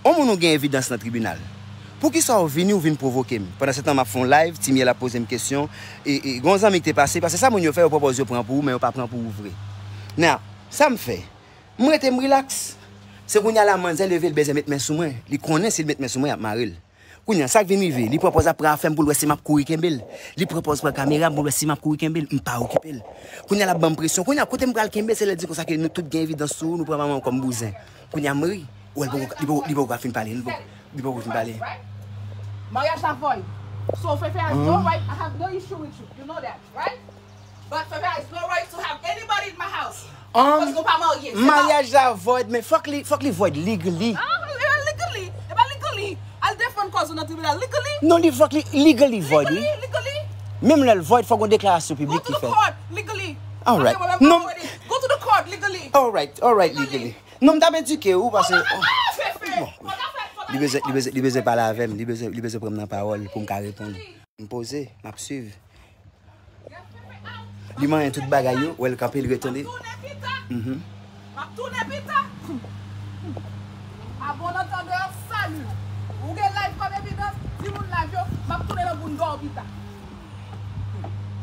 On moun ou gen evidans nan tribinal. Poukisa w vini, w vin pwovoke m? Pandan se tan, m ap fè yon live, Ti Myèl ap poze m kesyon. E, e, gen yon zanmi ki te pase, paske sa moun yo fè, yo pwopoze yo pran pou ou, men yo pa pran pou ou vre. Now, sa m fè? M rete, m rilaks. Se kounye a la, manzè leve, l bezwen met men sou mwen. Li konnen si l met men sou mwen, y ap mare l. Kounye a, sa k vin rive, li pran pòz ap pran afè m pou l wè si m ap kouri kenbe l. Li pran pòz pran kamera m pou l wè si m ap kouri kenbe l. M pa okipe l. Kounye a, l ap ban m presyon. Kounye a, kote m pral kenbe, se lè l di konsa ke nou tout gen evidans sou ou, nou pran manman w kòm bouzen. Kounye a, m ri. Ou wè, li poko, li poko, li poko ka fin pale. Li poko, li poko fin pale. Maryaj la void. So Fefe has no right, I have no issue with you. You know that, right? But Fefe has no right to have anybody in my house. Um, because nou pa marye. Se pa maryaj la void, men fòk li, fòk li void legally. Ah, legally. E pa legally. Al defann kòz ou nan tribinal legally. Non, li fòk li legally void, wi. Legally, legally. Menm lè l void, fòk yon deklarasyon piblik ki fèt. Go to the court legally. Alright. Ok, mwen menm pa void. Go to the court legally. Alright, alright, legally. Non, m t ap edike ou, paske, oh, Fefe, bon. Li bezwen, li bezwen, li bezwen pale avè m, li bezwen, li bezwen pran m nan pawòl pou m ka reponn. M poze, m ap swiv. Li manyen tout bagay yo, wè l kanpe, li retounen. Mhm. M ap tounen pita. A bon antandè, salut. Ou gen live kòm evidans, di moun live yo, m ap tounen nan bounda w pita.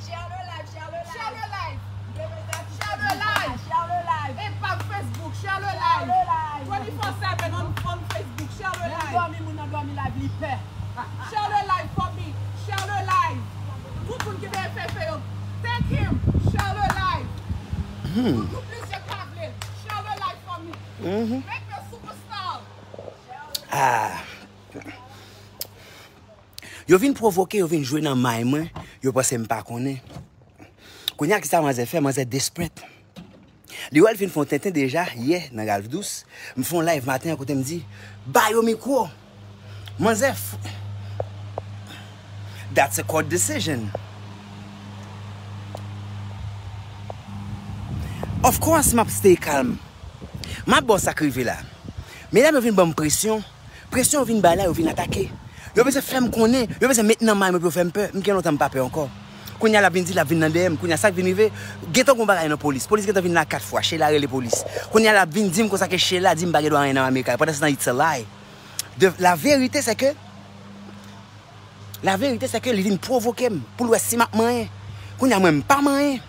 Share le live, share le live. Share le live. Share le live. Share le live. Share le live. Epak Facebook, share le live. Share le live. Twenty-four Share le live for me. Share le live. Tout moun ki vle fè fè yo. Thank him. Share le live. Hmm. Pou plis moun ka vle. Share le live for me. Mm-hmm. Make me a superstar. Ah. Yo vin pwovoke, yo vin jwe nan may mwen, yo panse m pa konnen. Kounye a, kisa manzè fè? Manzè desperate. Li wè l fin fè yon tenten deja yè nan Ralph Douce. M fè yon live maten an kote m di, ba yo mikwo. Manzè f-, that's a court decision. Of course, m ap stay calm. M ap ba w sa k rive la. Medam yo vin ban m presyon. Presyon yo vin bay la, yo vin atake. Yo bezwen fè m konnen, yo bezwen met nan may mwen pou yo fè m pè. M gen lontan m pa pè ankò. Kounye a l ap vin di l ap vin nan dèyè m. Kounye a sa k vin rive, gentan gon bagay nan polis. Polis gentan vin la kat fwa, Sheila rele polis. Kounye a l ap vin di m konsa ke Sheila di m pa gen dwa anyen nan Amerika. Pandan se tan, it's a lie. De, la verite se ke, la verite se ke li vin pwovoke m pou l wè si m ap manyen. Kounye a mwen m pa manyen.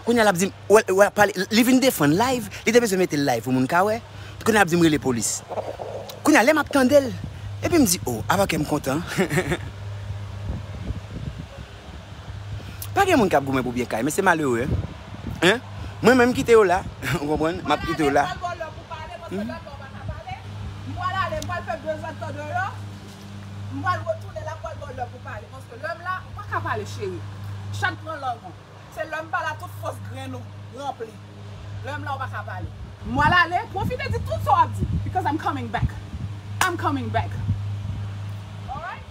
Kounye a l ap di m, wè, wè, pale, li vin defann live, li te bezwen mete l live pou moun ka wè. Kounye a l ap di m rele polis. Kounye a lè m ap tande l, epi m di, o, apa kè m kontan. Pa gen moun k ap goumen pou byen kay, men se malere. Hein? Mwen menm m kite yo la, ou konprann? M ap kite yo la. M pral ale, m pral fè de zèdtan deyò. M pral retounen la, m pral ba w lè pou pale. Paske lè m la, ou pa ka pale, cheri. Chat pran lang ou. Se lè m pa la, tout fòs grenn ou ranpli. Lè m la, ou pa ka pale. M pral ale, pwofite di tout sa w ap di. Because I'm coming back. I'm coming back. Alright?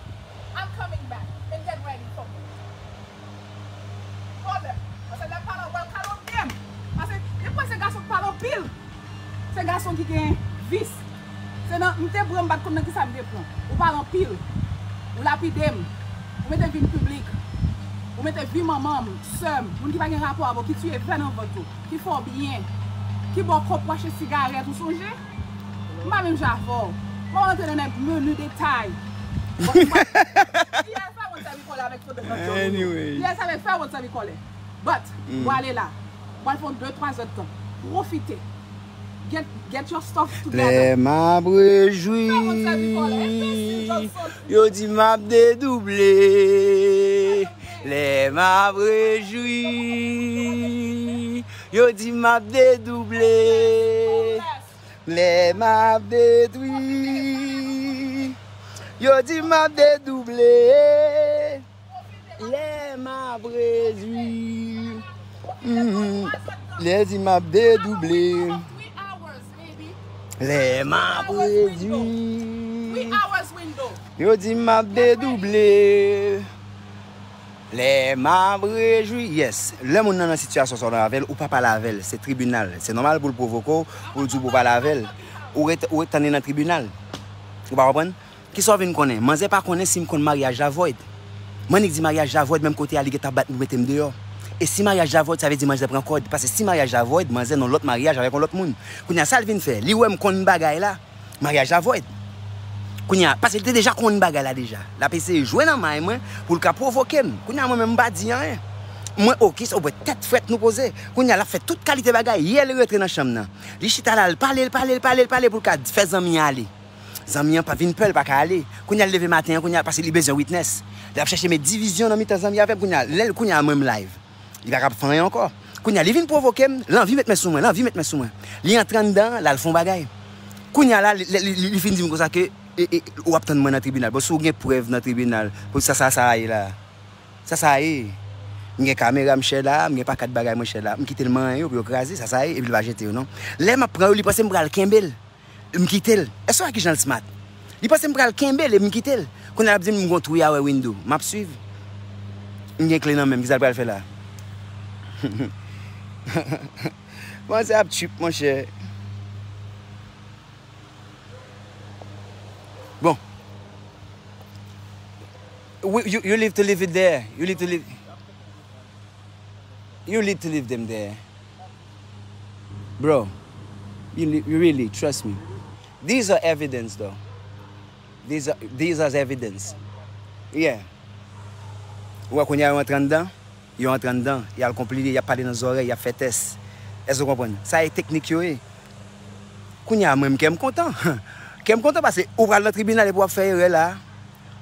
I'm coming back. And get ready for me. Pwoblèm. Paske lè m pale, ou wè l kalopye m. Paske, depi se gason k pale anpil. Se gason ki gen vis. Se nan, m te pran, m pa t konn nan kisa m te pran. Ou pale anpil. Ou lapide m. Ou mete vi m piblik. Ou mete vi manman m, sè m, moun ki pa gen rapò avè w, ki tiye vè nan vant ou, ki fè w byen, ki ba w kòb pou achte sigarèt, ou sonje? M pa menm jan avè w. M pa rantre nan nèg meni detay. Bon, m pa, yè sa mwen sèvi kòlè avèk foto de Anyway. Yè sa mwen fè mwen sèvi kòlè. But, mm, m pral ale la. M pral fè yon de, twa zèdtan. Pwofite. Get, get your stuff together. Lè m ap rejwi, fè moun sèvi kòlè. Enbesil, Johnson. Yo di m ap dedouble. Lè m ap rejwi, yo di m ap dedouble. Lè m ap detwi, yo di m ap dedouble. Lè m ap rejwi, mm, lè di m ap dedouble. Lè m ap rejwi, yo di m ap dedouble. Lè m ap rejwi, yes. Lè moun nan nan sitiyasyon sa w nan avè l, ou pa pale avè l, se tribinal. Se nòmal pou l pwovoke w, pou l di w pou w pale avè l. Ou ret, ou ret tann li nan tribinal. Ou pa konprann? Kisa w vin konnen? Manzè pa konnen si m konn maryaj la void. M annik di maryaj la void, menm kote a li gentan bat m pou mete m deyò. E si maryaj la void, sa vle di manzè pran kòd. Paske si maryaj la void, manzè nan lòt maryaj avèk yon lòt moun. Kounye a, sa l vin fè? Li wè m konn bagay la, maryaj la void. Kounye a, paske li te deja konn bagay la deja. L ap eseye jwe nan may mwen pou l ka pwovoke m. Kounye a, mwen menm, m pa di anyen. Mwen, o, kisa, ou wè tèt frèt nou poze. Kounye a, l ap fè tout kalite bagay. Yè, li rantre nan chanm nan. Li chita la, l pale, l pale, l pale, l pale pou l ka fè zanmi an ale. Zanmi an pa vin pè, l pa ka ale. Kounye a, l leve maten an, kounye a, paske li bezwen witness. L ap chèche met divizyon nan mitan zanmi avè m, kounye a, lè l, kounye a, mwen m live. Li pa ka fè anyen ankò. Kounye a, li vin pwovoke m, l anvi met men sou mwen, l anvi met men sou mwen. Li antre anndan, l al fè yon bagay. Kounye a la, li, li, li, li fin di m konsa ke, e, e, w ap tann mwen nan tribinal. Bon, si w gen prèv nan tribinal, pou sa, sa, sa a ye la. Sa, sa a ye. M gen kamera, m chè la, m gen pakat bagay mwen chè la. M kite l manyen yo pou yo kraze, sa, sa a ye, epi l pa jete yo, non. Lè m ap pran yo, li panse m pral kenbe l. M kite l. Èske w wè kijan l smart? Li panse m pral kenbe l e m kite l. Kounye a l ap di m m gon three hour window. M ap swiv. M gen kle nan men m. Kisa l pral fè la? Manzè ap trip, monchè. Bon. We, you, you live to leave it there. You live to leave. You need to leave them there. Bro, you, li- you really, trust me. These are evidence, though. These are, these are evidence. Yeah. Ou wè kounye a yo antre anndan, yo antre anndan, y al konplike, y ap pale nan zòrèy, y ap fè tès. Èske w konprann? Sa e teknik yo ye. Kounye a, mwen, m kè m kontan. Kè m kontan paske ou pral nan tribinal epi w ap fè erè la.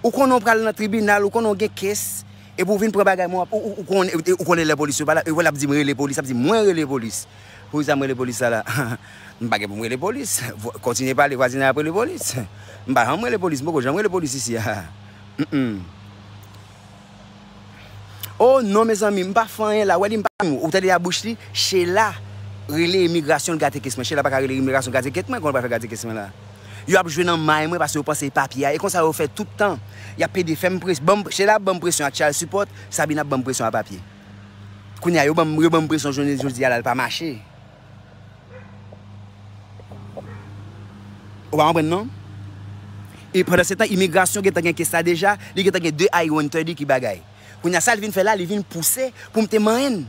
Ou konnen w pral nan tribinal, ou konnen w gen kes, epi w vin pran bagay mwen, ou, ou, ou konnen, ou konnen lè polis yo pa la, epi l ap di m rele polis, ap di mwen rele polis. Poukisa m rele polis la la? M pa gen pou m rele polis. Vo- Kontinye pale, vwazinay ap rele polis. M pa janm rele polis, m poko janm rele polis isi a. Mm-mm. Oh non, mezanmi, m pa fè anyen la. Wè li, m pa. Ou tande a bouch li? Sheila rele imigrasyon, l gate kes mwen. Sheila pa ka rele imigrasyon, gate kes mwen, konnen l pa fè gate kes mwen la. Yo ap jwe nan may mwen paske yo panse e papye a. E konsa yo fè tout tan. Y ap pede fè m presyon. Ban m, Sheila ap ban m presyon ak child support, Sabine ap ban m presyon a papye. Kounye a, yo ban m, yo ban m presyon jounen jodi a la, l pa mache. Ou pa konprann non? E pandan se tan, imigrasyon gentan gen kes la deja, li gentan gen de I one thirty ki bagay. Kounye a, sa l vin fè la, li vin pouse pou m te manyen l.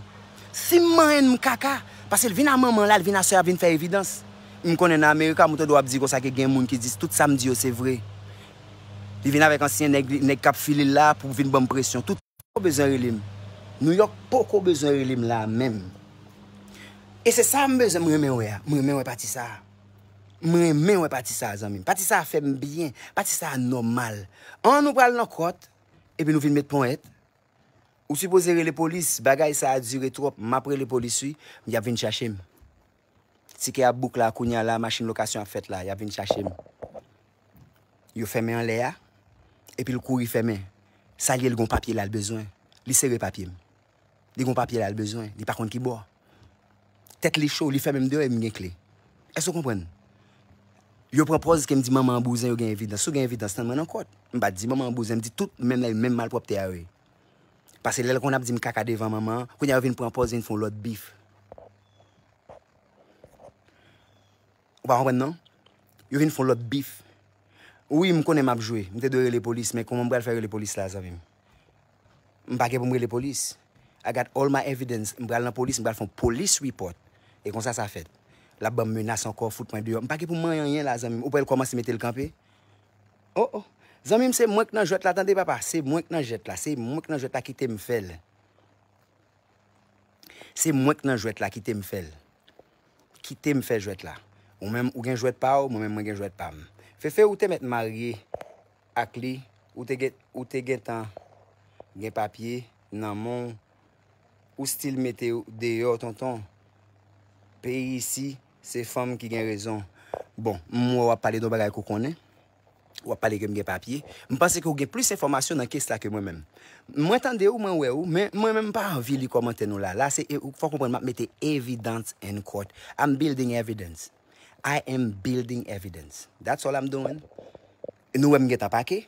Si m manyen l, m kaka, paske l vin a manman la, l vin a sè a, vin fè evidans. M konnen nan Amerika, m tande w ap di konsa ke gen moun ki di tout sa m di yo se vre. Li vin avèk ansyen nèg, nèg k ap file l la pou vin ban m presyon. Tout poko bezwen rele m. Nouyòk poko bezwen rele m la menm. E se sa m bezwen, m renmen wè a. M renmen wè pati sa a. M renmen wè pati sa a, zanmi m. Pati sa a fè m byen. Pati sa a nòmal. An, nou pral nan kòt, epi nou vin met ponyèt. Ou sipoze rele polis, bagay sa a dire twòp, m ap rele polis wi, y ap vin chache m. Tikè ap bouk la, kounye a la, machin lokasyon ap fèt la, y ap vin chache m. Yo fèmen anlè a, epi l kouri fèmen. Sa l ye, l gon papye la l bezwen. Li sere papye m. Li gon papye la l bezwen, li pa konn ki bò. Tèt li cho, li fèmen m deyò e m gen kle. Èske w konprann? Yo pran pòz ke m di manman an bouzen, yo gen evidans. Si w gen evidans, tann mwen nan kòt. M pa di manman an bouzen, m di tout menm, menm malpwòpte a yo ye. Paske lè l konn ap di m kaka devan manman an, kounye a yo vin pran pòz, vin fè yon lòt bif. Ou pa konprann non? Yo vin fè yon lòt bif. Wi, m konnen m ap jwe. M te dwe rele polis, men kòman m pral fè rele polis la, zanmi m? M pa gen pou m rele polis. I got all my evidence. M pral nan polis, m pral fè yon police report. E konsa sa fèt. L ap ban m menas ankò, fout mwen deyò. M pa gen pou m manyen anyen la, zanmi m. Ou pral kòmanse mete l kanpe? Oh, oh. Zanmi m, se mwen k nan jwèt la, tande, papa. Se mwen k nan jwèt la. Se mwen k nan jwèt la, kite m fè l. Se mwen k nan jwèt la, kite m fè l. Kite m fè jwèt la. Ou menm, ou gen jwèt pa w, mwen menm, mwen gen jwèt pa m. Fefe, ou te mèt marye ak li, ou te gen, ou te gentan gen papye nan men w, ou still mete w deyò, tonton. Peyi isi, se fanm ki gen rezon. Bon, m wè w ap pale de yon bagay ke w konnen. W ap pale ke m gen papye. M panse ke w gen plis enfòmasyon nan kes la ke mwen menm. Mwen tande w, mwen wè w, men mwen menm m pa anvi li kòmantè nou la. La, se, e, fò w konprann, m ap mete evidence in court. I'm building evidence. I am building evidence. That's all I'm doing. Nou wè m gentan pake.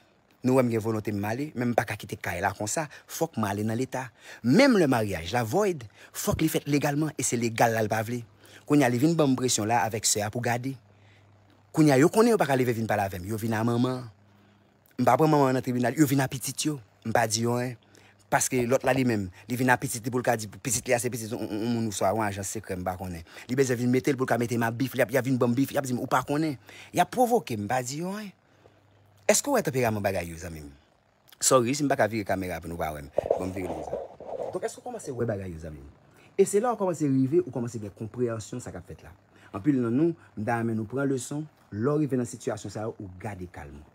Nou wè m gen volonte m ale, men m pa ka kite kay la konsa. Fòk m ale nan leta. Menm lè maryaj la void, fòk li fèt legalman, e se legal la l pa vle. Kounye a, li vin ban m presyon la avèk sè a pou gade. Kounye a, yo konnen yo pa ka leve vin pale avè m. Yo vin a manman an. M pa pran manman an nan tribinal. Yo vin a pitit yo. M pa di yo anyen. Paske lòt la li menm, li vin a pitit li pou l ka di pitit li a se pitit yon, yon, yon moun oswa yon ajan sekrè, m pa konnen. Li bezwen vin mete l pou l ka mete m a bif, y ap, y ap vin ban m bif, y ap di m, "Ou pa konnen." Y ap pwovoke m, m pa di yo anyen. Èske w wè tanperaman bagay yo, zanmi m? Sorry, si m pa ka vire kamera pou nou pa wè m. Bon, m vire l konsa. Donk, èske w kòmanse wè bagay yo, zanmi m? E se la w kòmanse rive, ou kòmanse gen konpreyansyon sa k ap fèt la. Anpil nan nou, m ta renmen nou pran leson, lè w rive nan sitiyasyon sa yo, ou gade kalm ou.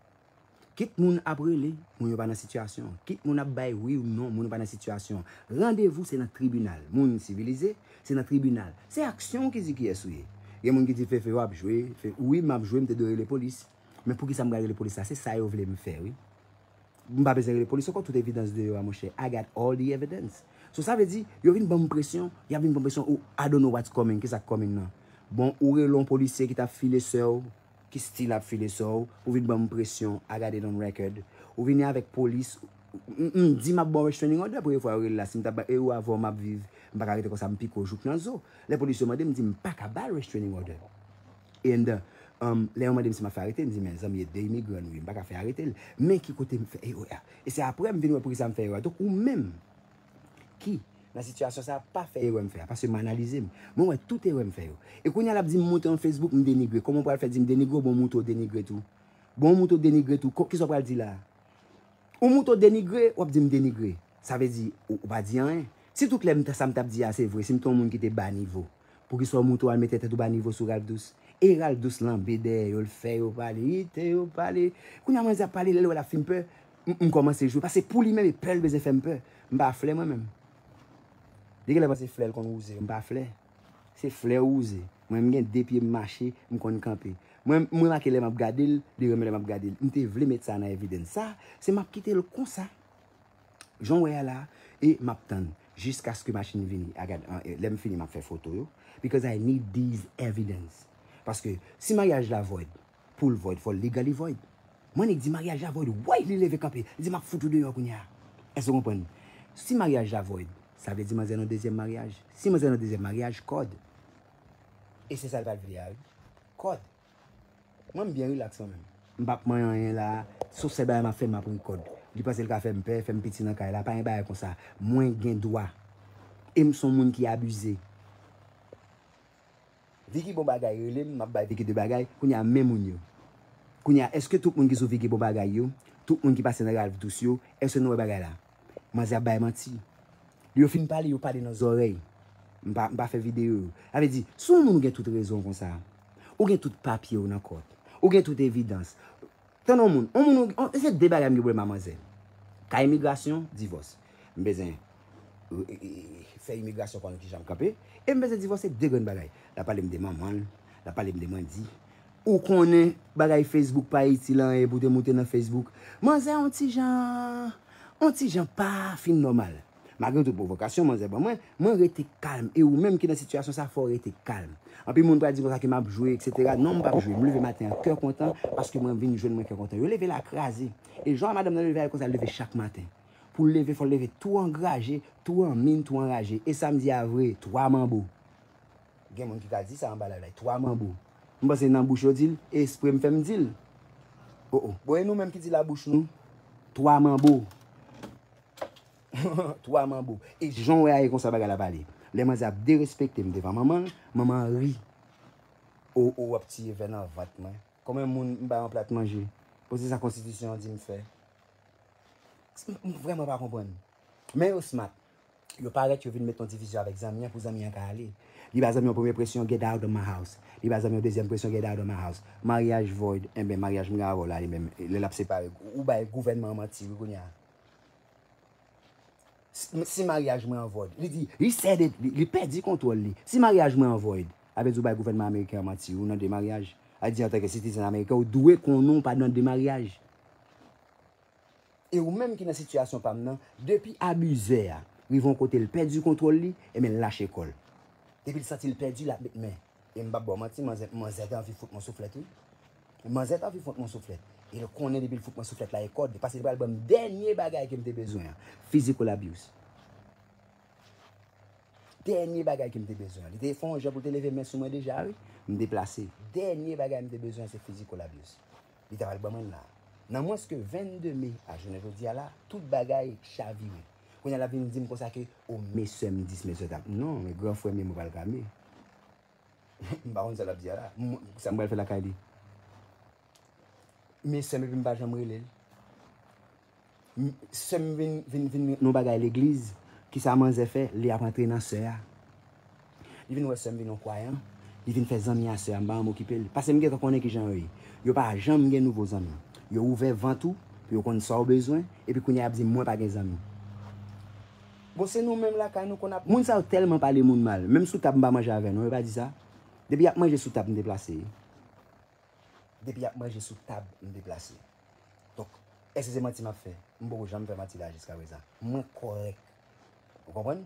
Kit moun ap rele, moun yo pa nan sitiyasyon. Kit moun ap bay wi ou non, moun yo pa nan sitiyasyon. Randevou se nan tribinal. Moun sivilize, se nan tribinal. Se aksyon w ki di kiyès ou ye. Gen moun ki di, "Fefe, w ap jwe." Fe, wi, m ap jwe, m te dwe rele polis. Men poukisa m pral rele polis la? Se sa yo vle m fè, wi. M pa bezwen rele polis ankò, tout evidans deyò a, monchè. I got all the evidence. So, sa vle di, yo vin ban m presyon, y ap vin ban m presyon, ou, "I don't know what's coming," kisa k coming nan? Bon, ou rele yon polisye ki t ap file sè w, ki still ap file sè w, ou vin ban m presyon, I got it on record. Ou vini avèk polis, m, m di m ap ba w restraining order, premye fwa yo rele la, si m t ap ba, e ou avè w m ap viv, m pa ka rete konsa, m pike w jouk nan zo. Lè polis yo mande m, m di m pa ka ba l restraining order. And, um, lè yo mande m si m ap fè arete, m di, "Men zanmi, e de imigran nou ye, m pa ka fè arete l." Men ki kote m fè erè a. E se apre m vin wè poukisa m fè erè a. Donk, ou menm ki nan sitiyasyon sa a, pa fè erè m fè a, paske m analize m. Mwen wè tout erè m fè yo. E kounye a l ap di m monte yon Facebook, m denigre. Kòman w pral fè di m denigre w, bon, monte w denigre tou? Bon, monte w denigre tou. Ko-, kisa w pral di la a? Ou monte w denigre, w ap di m denigre. Sa vle di, ou, ou pa di anyen. Si tout lè m ta, sa m t ap di a se vre, si m te yon moun ki te ba nivo, poukisa w monte w al mete tèt ou ba nivo sou Ralph Douce? E Ralph Douce lanbe dèyè yo, l fè yo pale, li te yo pale. Kounye a manzè ap pale, lè l wè l ap fin pè, M, m kòmanse jwe, paske pou li menm, e pè l bezwen fè m pè. M pa flè mwen menm. Li genlè panse flè l konn wouze, m pa flè. Se flè wouze. Mwen, m gen de pye, m mache, m konn kanpe. Mwen, m remake lè m ap gade l, li renmen lè m ap gade l. M te vle met sa nan evidence. Sa, se m ap kite l konsa. Jan w wè a la, e m ap tann jiskaske machin vini. A gad, an, e, lè m fini, m ap fè foto yo. Because I need these evidence. Paske si maryaj la void, pou l void, fò l legally void. Mwen, nèg di maryaj la void, way li leve kanpe. Li di, "M ap fout ou deyò kounye a." Èske w konprann? Si maryaj la void, sa vle di manzè nan dezyèm maryaj. Si manzè nan dezyèm maryaj, kòd. E se sa l pa t vle a, wi. Kòd. Mwen, m byen rilaks mwen menm. M p ap manyen anyen la. Sou sèl bagay m ap fè, m ap ri kòd. Li panse l ka fè m pè, fè m piti nan kay la. Pa gen bagay konsa. Mwen gen dwa. E m se yon moun ki abize. Vicky Bon Bagay rele m, m ap bay Vicky de bagay. Kounye a, men moun yo. Kounye a, èske tout moun ki sou Vicky Bon Bagay yo, tout moun ki pase nan Ralph Douce yo, èske nou wè bagay la? Manzè ap bay manti. Yo fin pale, yo pale nan zòrèy. M pa, m pa fè videyo yo. Sa vle di, si yon moun ou gen tout rezon konsa, ou gen tout papye w nan kòt, ou gen tout evidans. Tann yon moun, yon moun, yon, se de bagay m gen pwoblèm a manzè. Ka imigrasyon, divòs. M bezwen, e, e, e, fè imigrasyon konnen kijan m kanpe. E m bezwen divòse de grenn bagay. L ap pale m de manman l, l ap pale m de mandi. Ou konnen bagay Facebook pa itil anyen pou te moute nan Facebook. Manzè yon ti jan, yon ti jan pa fin nòmal. Malgre tout pwovokasyon manzè ban mwen, mwen rete kalm. E ou menm ki nan sitiyasyon sa, fò w rete kalm. Anpil moun pral di konsa ke m ap jwe, et cetera. Non, m p ap jwe. M leve maten an kè kontan paske mwen vin jwenn mwen kè kontan. Yo leve la kraze. E jan madanm nan leve a konsa, l leve chak maten. Pou l leve, fò l leve tou angraje, tou an min, tou anraje. E sa m di a vre, twa manbo. Gen moun ki ka di sa anba live la, twa manbo. M panse nan bouch yo di l, espre m fè m di l. O, o. Bon, e nou menm ki di la bouch nou, twa manbo. Twa manbo. E jan w wè a, e konsa bagay la pale. Lè manzè ap derespekte m devan manman l, manman an ri. O, o, w ap tiye vè nan vant mwen. Konbyen moun m bay yon plat manje? Bon, se sa konstitisyon an di m fè. M, m vrèman pa konprann. Men yo smart. Yo parèt, yo vin met yon divizyon avèk zanmi an pou zanmi an ka ale. Li ba zanmi an premye presyon, "Get out of my house." Li ba zanmi an dezyèm presyon, "Get out of my house." Maryaj void, enben, maryaj m gen avè w la, li menm, lè l ap separe, ou bay gouvènman an manti, wi, kounye a. Si, si maryaj mwen an void, li di, he said it, li, li pèdi kontwòl li. Si maryaj mwen an void, sa vle di ou bay gouvènman ameriken an manti, ou nan de maryaj. Sa vle di, antanke sitizen ameriken, ou dwe konnen ou pa nan de maryaj. E ou menm ki nan sitiyasyon pa m nan, depi abizè a rive yon kote l pèdi kontwòl li, ebyen l lache kò l. Depi l santi l pèdi, l ap met men. E m p ap ba w manti, manzè, manzè te anvi fout mwen souflèt, wi. Manzè te anvi fout mwen souflèt. E l konnen depi l fout mwen souflèt la, e kòd, paske li pral ban m dènye bagay ke m te bezwen an. Physical abuse. Dènye bagay ke m te bezwen an. Li te fè yon jan pou l te leve men sou mwen deja, wi. M deplase. Dènye bagay m te bezwen an, se physical abuse. Li ta pral ban mwen l la. Nan mwens ke vennde me a jounen jodi a la, tout bagay chavire. Kounye a l ap vin di m konsa ke, "O, mesye m dis, mesye m dat." Non, men gran frè m ye, mwen pral ka me. M pa konn sa l ap di a la. M, sa m pral fè lakay li. Men sè m epi m pa janm rele l. M, sè m vin, vin, vin nan bagay legliz. Kisa manzè fè? Li ap antre nan sè a. Li vin wè sè m vin yon kwayan. Li vin fè zanmi a sè a. M pa janm okipe l. Paske m gentan konnen kijan yo ye. Yo pa janm gen nouvo zanmi. Yo ouvè vant ou pou yo konn sa w bezwen. Epi kounye a y ap di, "Mwen pa gen zanmi." Bon, se nou menm lakay nou konn ap. Moun sa yo tèlman pale moun mal. Menm sou tab m pa manje avè nou, yo pa di sa. Depi y ap manje sou tab, m deplase. Depi y ap manje sou tab, m deplase. Donk, èske se manti m ap fè? M poko janm fè manti la jiskaprezan. Mwen kòrèk. Ou konprann?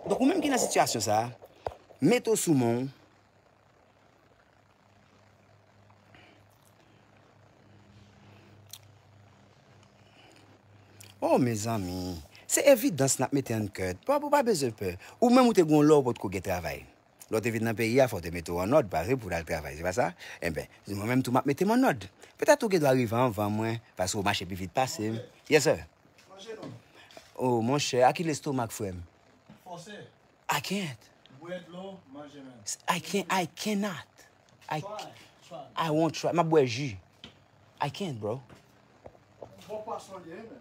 Donk, ou menm ki nan sitiyasyon sa a, mete w sou men w. Oh, mezanmi. Se evidans n ap mete an kèt. Pap, ou pa bezwen pè. Ou menm ou te gon lè w potko gen travay. Lè w te vin nan peyi a, fò w te mete w annòd, pare pou w al travay, se pa sa? Enben, mwen menm tou m ap mete m annòd. Petèt ou gen dwa rive anvan mwen, paske w mache pi vit pase m. Yes, sir. Manje non. Oh, monchè, a ki lestomak, frè m? Fòse. I can't. Bwè dlo, manje menm. I can't, I cannot. I, try, try. I won't try. M ap bwè ji. I can't, bro. Bon pwason li ye, men.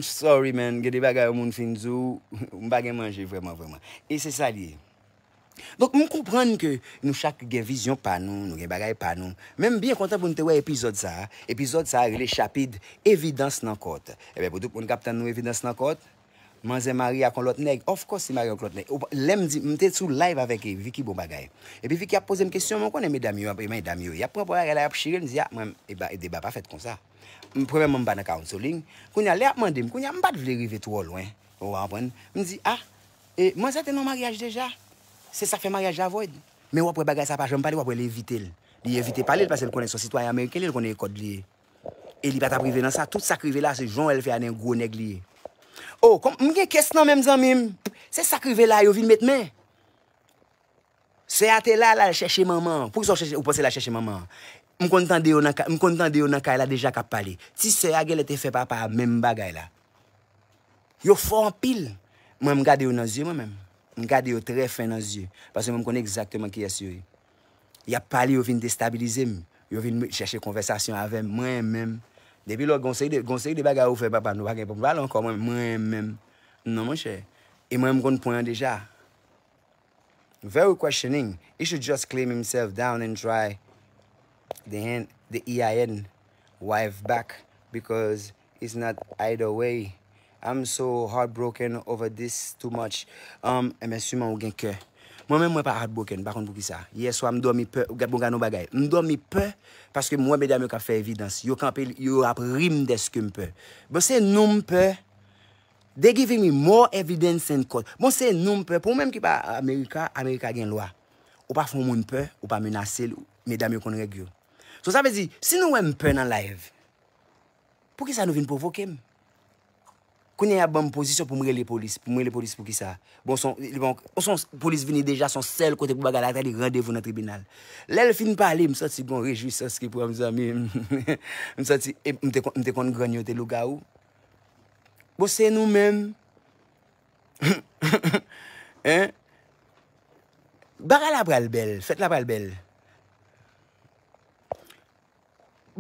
Sorry, man. Gen de bagay yon moun fin di w, m pa gen manje vrèman, vrèman. E se sa li ye. Donk, m konprann ke nou chak gen vizyon pa nou, nou gen bagay pa nou. Men m byen kontan pou n te wè epizòd sa a. Epizòd sa a rele chapit Evidans nan Kòt. Ebyen, pou tout moun k ap tann nou Evidans nan Kòt, manzè marye ak yon lòt nèg. Of course, li marye ak yon lòt nèg. Ou pa- Lè m di, m te sou live avèk Vicky Bon Bagay. Epi Vicky ap poze m kesyon, men w konnen medam yo, medam yo, y ap pran bagay la, y ap chire l, m di, a, mwen, e ba- e deba pa fèt konsa. M, premyèman, m pa nan counseling. Kounye a, lè y ap mande m, kounye a, m pa t vle rive twò lwen. Ou konprann? M di, a, e, manzè te nan maryaj deja. Se sa k fè maryaj la void. Men w ap wè bagay sa pa janm pale, w ap wè l evite l. Li evite pale l paske l konnen se yon sitwayen ameriken, li, l konnen e kòd li ye. E li pa t ap rive nan sa. Tout sa k rive la, se jan w wè l fè a nan gwo nèg li ye. O, kòm, m gen kes nan men m, zanmi m. Se sa k rive la, yo vin met men. Sè a te la, l al chèche manman an. Poukisa w chèche, ou panse l al chèche manman an? M konn tande yo nan ka- m konn tande yo nan kay la deja k ap pale. Ti sè a genlè te fè papa a menm bagay la. Yo fò anpil. Mwen, m gade yo nan zye, mwen menm. M gade yo trè fen nan zye. Paske mwen, m konn egzakteman kiyès yo ye. Y ap pale, yo vin destabilize m. Yo vin chèche konvèsasyon avè m. Mwen menm, depi lò, gon seri de, gon seri de bagay ou fè, papa, nou pa gen pou n pale ankò, mwen, mwen menm. Non, monchè. E mwen, m konn pwen an deja. Very questioning. He should just claim himself down and try the hand, the E I N wife back because it's not either way. I'm so heartbroken over this too much. Um, ebyen, siman ou gen kè. Mwen menm, mwen pa heartbroken, m pa konn poukisa. Yè swa, m dòmi pè, gad bon, gad yon bagay. M dòmi pè paske m wè medam yo k ap fè evidans. Yo kanpe, yo ap ri m dèske m pè. Bon, se nou m pè. They giving me more evidence and court. Bon, se nou m pè. Pou ou menm ki pa Amerika, Amerika gen lwa. Ou pa fè yon moun pè, ou pa menase l, medam yo konn règ yo. So, sa vle di, si nou wè m pè nan live, poukisa nou vin pwovoke m? Kounye a, y ap ban m pozisyon pou m rele polis. Pou m rele polis poukisa? Bon, son, li bon, son polis vini deja, son sèl kote pou bagay la, ta li randevou nan tribinal. Lè l fin pale, m santi gon rejwisans ki pran m, zanmi m. M santi, e, m te, kon- m te konn grann yo te lougawou. Bon, se nou menm. Hein? Bagay la pral bèl, fèt la pral bèl.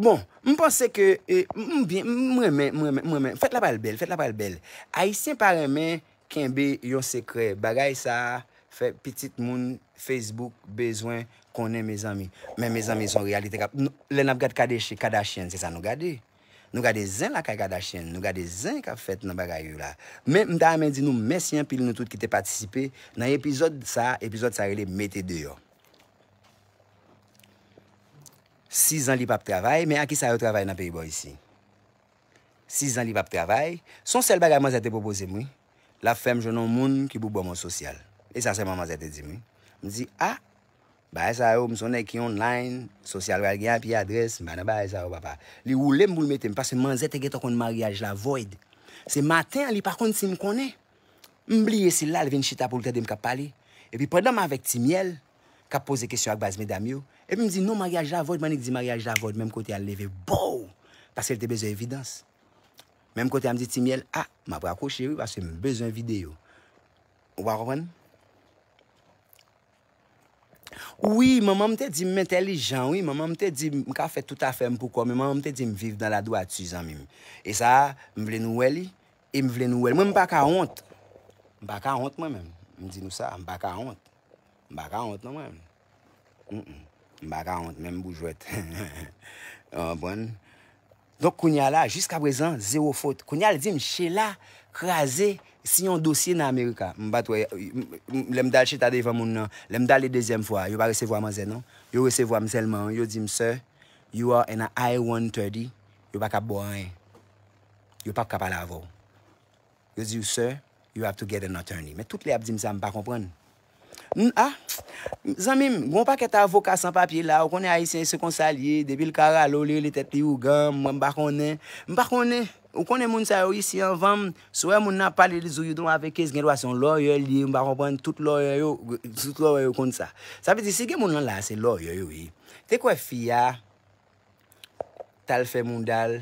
Bon, m panse ke, e, m byen, m renmen, m renmen, m renmen. Fèt la pral bèl, fèt la pral bèl. Ayisyen pa renmen kenbe yon sekrè. Bagay sa a fè pitit moun Facebook bezwen konnen, mezanmi. Men, mezanmi, se yon reyalite k ap, n- lè n ap gad Kardashian, se sa nou gade. Nou gade zen lakay Kardashian, nou gade zen k ap fèt nan bagay yo la. Men, m ta renmen di nou mèsi anpil, nou tout ki te patisipe nan epizòd sa a. Epizòd sa a rele Mete Deyò. Sizan li p ap travay, men a ki sa yo travay nan peyi bò isi? Sizan li p ap travay, se yon sèl bagay manzè te pwopoze m, wi. L ap fè m jwenn yon moun ki pou ban m yon sosyal. E sa sèlman manzè te di m, wi. M di, a, bagay sa yo, m se yon nèg ki online, sosyal pral gen apye adrès, m pa nan bagay sa yo, papa. Li woule m pou l mete m, paske manzè te gentan konn maryaj la void. Se maten an, li pa konn si m konnen. M bliye si l la, l vin chita pou l tande m k ap pale. Epi pandan m avèk Ti Myèl, k ap poze kesyon ak baz medam yo, epi m di, non, maryaj la void, m annik di maryaj la void, menm kote a l leve, bow! Paske l te bezwen evidans. Menm kote a m di Ti Myèl, a, m ap rakwoche wi, paske m bezwen videyo. Ou pa konprann? Wi, manman m te di m entèlijan, wi. Manman m te di m ka fè tout afè m pou kò m, men manman m te di m viv dans la droiture, zanmi m. E sa a, m vle nou wè li, e m vle nou wè l. Mwen, m pa ka wont. M pa ka wont, mwen menm. M di nou sa, m pa ka wont. M pa ka wont, non, mwen menm. Mm, mm. M pa ka wont, menm pou jwèt. Ou konprann? Donk, kounye a la, jiskaprezan, zewo fot. Kounye a, l di m, Sheila kraze si yon dosye nan Amerika. M pa t wè, m- m- lè m t al chita devan moun nan, lè m t ale dezyèm fwa, yo pa resevwa manzè, non. Yo resevwa m sèlman, yo di m, Sir, you are in a I one thirty, yo pa ka ba w anyen. Yo p ap ka pale avè w. Yo di w, Sir, you have to get an attorney. Men tout lè y ap di m sa, m pa konprann. N- a, zanmi m, gon pakèt avoka san papye la, ou konnen ayisyen se konsa l ye, depi l ka rale w, li rele tèt li ougan, mwen m pa konnen, m pa konnen. Ou konnen moun sa yo isi anvan m, si w wè moun nan ap pale, li di w, you don't have a case, gen dwa se yon lawyer li ye, m pa konprann, tout lawyer yo, tout lawyer yo konn sa. Sa vle di, si gen moun lan la, se lawyer yo ye. Te kwè fi a t al fè mouda l,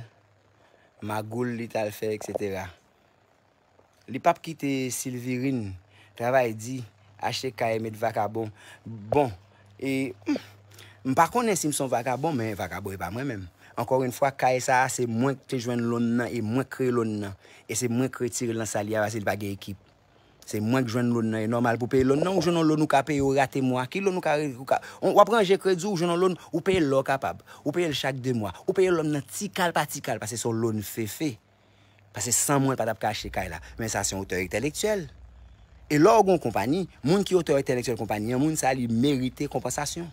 magoul li t al fè, et cetera. Li p ap kite Silvirine travay di, achte kay, met vakabon. Bon, e, hmm, m pa konnen si m se yon vakabon, men vakabon e pa mwen menm. Encore une fois, kay sa a, se mwen k te jwenn loan nan, e mwen k kreye loan nan. E se mwen k retire l nan sa l ye a, paske li pa gen ekip. Se mwen k jwenn loan nan, e nòmal pou peye loan nan, ou jwenn yon loan ou ka peye, ou rate mwa. Ki loan ou ka, ou ka, w ap ranje kredi, ou jwenn yon loan, ou peye l lè w kapab. Ou peye l chak de mwa. Ou peye loan nan ti kal pa ti kal, paske se yon loan fefe. Paske san mwen, l pa t ap ka achte kay la. Men sa se yon otè entèlektyèl. E lè w gen yon konpayi, moun ki otè entèlektyèl konpayi an, moun sa li merite konpansasyon.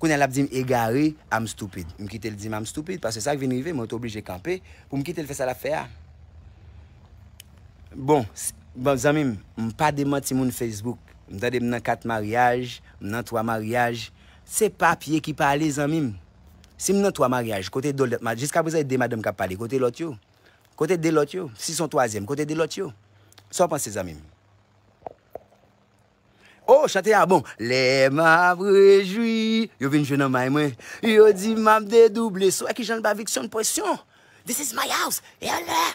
Kounye a l ap di m egare, I'm stupid. M kite l di m I'm stupid, paske sa k vin rive, mwen te oblije kanpe pou m kite l fè sa l ap fè a. Bon, s- bon, zanmi m, m pa demanti moun Facebook. M tande m nan kat maryaj, m nan twa maryaj. Se papye ki pale, zanmi m. Si m nan twa maryaj, kote de lòt ma- jiska prezan e de madanm k ap pale, kote lòt yo? Kote de lòt yo? Si se yon twazyèm, kote de lòt yo? Sa w panse, zanmi m? Oh, chante a bon. Lè m ap rejwi, yo vin jwe nan may mwen. Yo di m ap dedouble. Sou wè kijan l ba Vicson presyon. This is my house. E alè?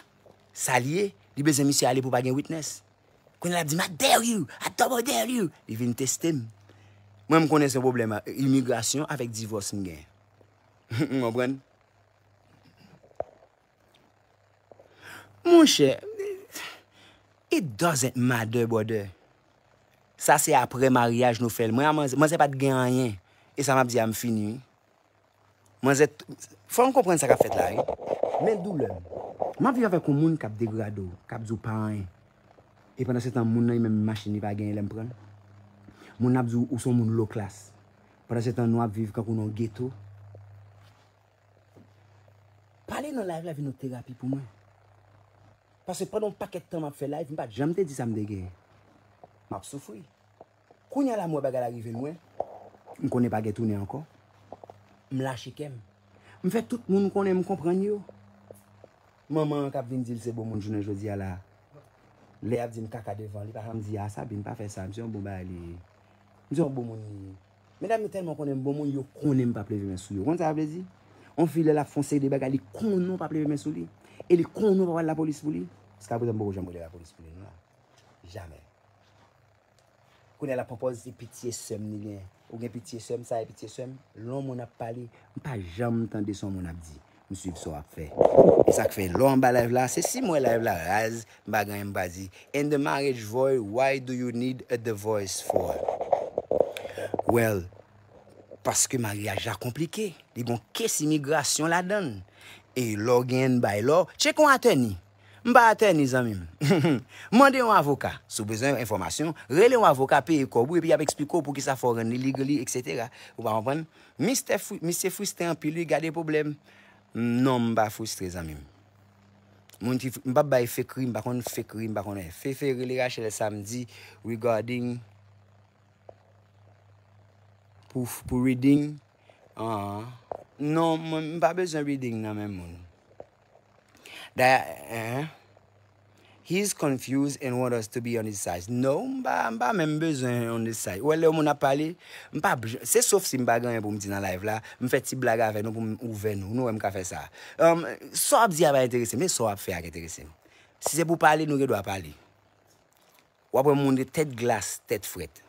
Sa l ye? Li bezwen misye ale pou pa gen witness. Kounye a l ap di m, I dare you, I double dare you. Li vin teste m. Mwen, m konnen se yon pwoblèm imigrasyon avèk divòs m gen. Ou konprann? Monchè, it doesn't matter, brother. Sa se apre maryaj nou fè l. Mwen a manzè, manzè pa t gen anyen. E sa m ap di a, m fini, wi. Manzè, t- fò n konprann sa k ap fèt la, wi. Men doulè m. M ap viv avèk yon moun k ap degrade w, k ap di w pa anyen. E pandan se tan, moun nan li menm machin li pa genyen lè m pran l. Moun nan ap di w ou se yon moun low class. Pandan se tan, nou ap viv kankou nan yon geto. Pale nan live la vin yon terapi pou mwen. Paske pandan yon pakèt tan m ap fè live, m pa t janm te di sa m te genyen. M ap soufri. Kounye a la, m wè bagay la rive lwen. M konnen pa gen tounen ankò. M lache kè m. M fè tout moun konnen m konprann yo. Manman an k ap vin di l se bon moun jounen jodi a la. Lè y ap di m kaka devan, li pa janm di, "A, Sabine, pa fè sa, m se yon bon bagay li ye. M se yon bon moun li ye." Medam yo tèlman konnen m bon moun, yo konnen m p ap leve men sou yo. Ou konn sa sa vle di? Yon fi, lè l ap fè yon seri de bagay, li konnen w p ap leve men sou li. E li konnen w p ap al lapolis pou li. Jiska prezan, m poko janm rele lapolis pou li, non, la. Jamè. Kounye a l ap pran pòz se pitye sè m li gen. Ou gen pitye sè m, sa e pitye sè m? Lè yon moun ap pale, m pa janm tande sa yon moun ap di. M swiv sa w ap fè. E sa k fè, lè w anba live la, se si m wè live la raz, m pa gen anyen m pa di. In the marriage void, why do you need a divorce for? Well, paske maryaj la konplike. Li gon kes imigrasyon ladan l. E lè w gen bay lò, tcheke yon attorney. M pa attorney, zanmi m. Mande yon avoka. Si w bezwen enfòmasyon, rele yon avoka, peye kòb ou, epi y ap eksplike w poukisa fò w rann li legally, et cetera. Ou pa konprann? Mistè fri- misye fristre anpil, wi, gade pwoblèm. Non, m pa fristre, zanmi m. Moun ki fri- m p ap bay fake ri, m pa konn fake ri, m pa konnen. Fefe rele Rachel samdi regarding pou, pou reading. Ah, non, mwen, m pa bezwen reading nan men moun. Da, eh, he's confused and want us to be on his side. No, m pa, m pa menm bezwen on his side. Ou wè, lè yon moun ap pale, m pa, se sof si m pa gen anyen pou m di nan live la, m fè ti blag avè nou pou m ouvè nou. Nou wè m ka fè sa. Um, sa w ap di a pa enterese m, men sa w ap fè a k enterese m. Si se pou pale, nou gen dwa pale. W ap wè moun de tèt glas, tèt frèt.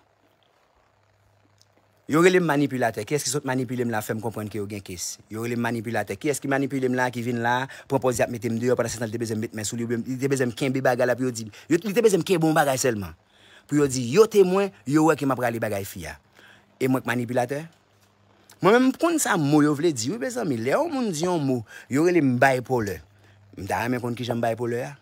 Yo rele m manipilatè. Kiyès ki sot manipile m la, fè m konprann ke yo gen kes? Yo rele m manipilatè. Kiyès ki manipile m la, ki vin la, pran pòz y ap mete m deyò, pandan se tan li te bezwen m met men sou li, oubyen li te bezwen m kenbe bagay la pou yo di, yo, li te bezwen m kenbe yon bagay sèlman. Pou yo di, yo temwen, yo wè ke m ap rale bagay fi a. E mwen k manipilatè? Mwen menm, m konn sa mo yo vle di, wi, mezanmi. Lè yon moun di yon mo, yo rele m bipolar. M ta renmen konn kijan m bipolar a.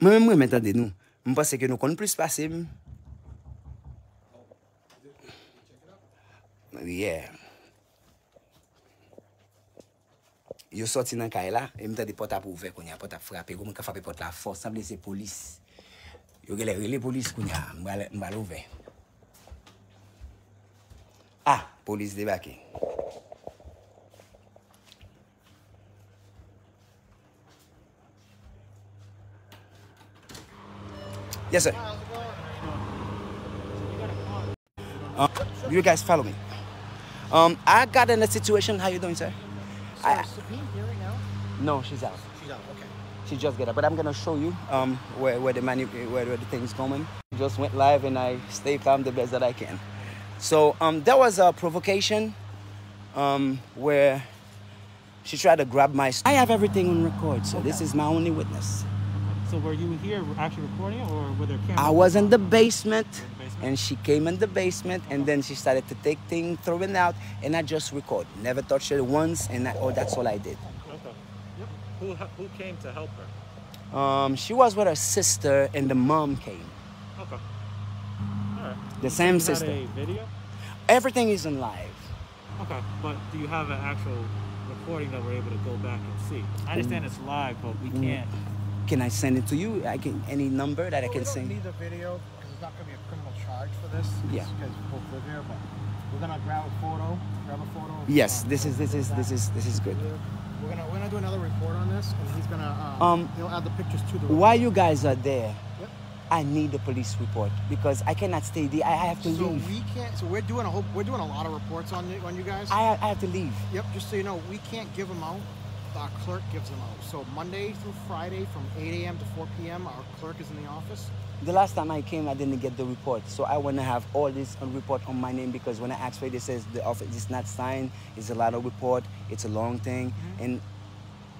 Mwen menm, mwen renmen tande nou. M panse ke nou konn plis pase m. Yeah. Yo sòti nan kay la, e m tande pòt ap ouvè kounye a, pòt ap frape. Gon moun k ap frape pòt la fò, sanble se polis. Yo genlè rele polis kounye a, m pral, m pral ouvè. Ah, polis debake. Yes, sir. Um, you guys follow me. Um, I got in a situation. How you doing, sir? So I, is Sabine here right now? No, she's out. She's out. Okay. She just get up, but I'm gonna show you um where where the money where, where the thing's going. Just went live and I stay calm the best that I can. So um, there was a provocation um, where she tried to grab my. I have everything on record, so this is my only witness. So were you here actually recording, or were there cameras? I was in the basement, and she came in the basement, and then she started to take things, throwing out, and I just record. Never touched her once, and I, oh, that's all I did. Okay. Who who came to help her? Um, she was with her sister, and the mom came. Okay. All right. The same You had sister. A video? Everything is on live. Okay, but do you have an actual recording that we're able to go back and see? I understand it's live, but we can't. Can I send it to you? I can any number that I Well, can we don't send. Need the video because there's not going to be a criminal charge for this. Yeah. Because you both live here, but we're going to grab a photo, grab a photo. Yes, um, this is this is this is this is good. We're gonna we're gonna do another report on this, and he's gonna um, Um, he'll add the pictures to the. While Report. You guys are there, Yep. I need the police report because I cannot stay there. I have to So leave. We can't. So we're doing a whole. We're doing a lot of reports on you, on you guys. I, I have to leave. Yep. Just so you know, we can't give them out. Our clerk gives them out. So Monday through Friday, from eight a.m. to four p.m., our clerk is in the office. The last time I came, I didn't get the report, so I want to have all this on report on my name because when I ask for it, it says the office is not signed. It's a lot of report. It's a long thing, and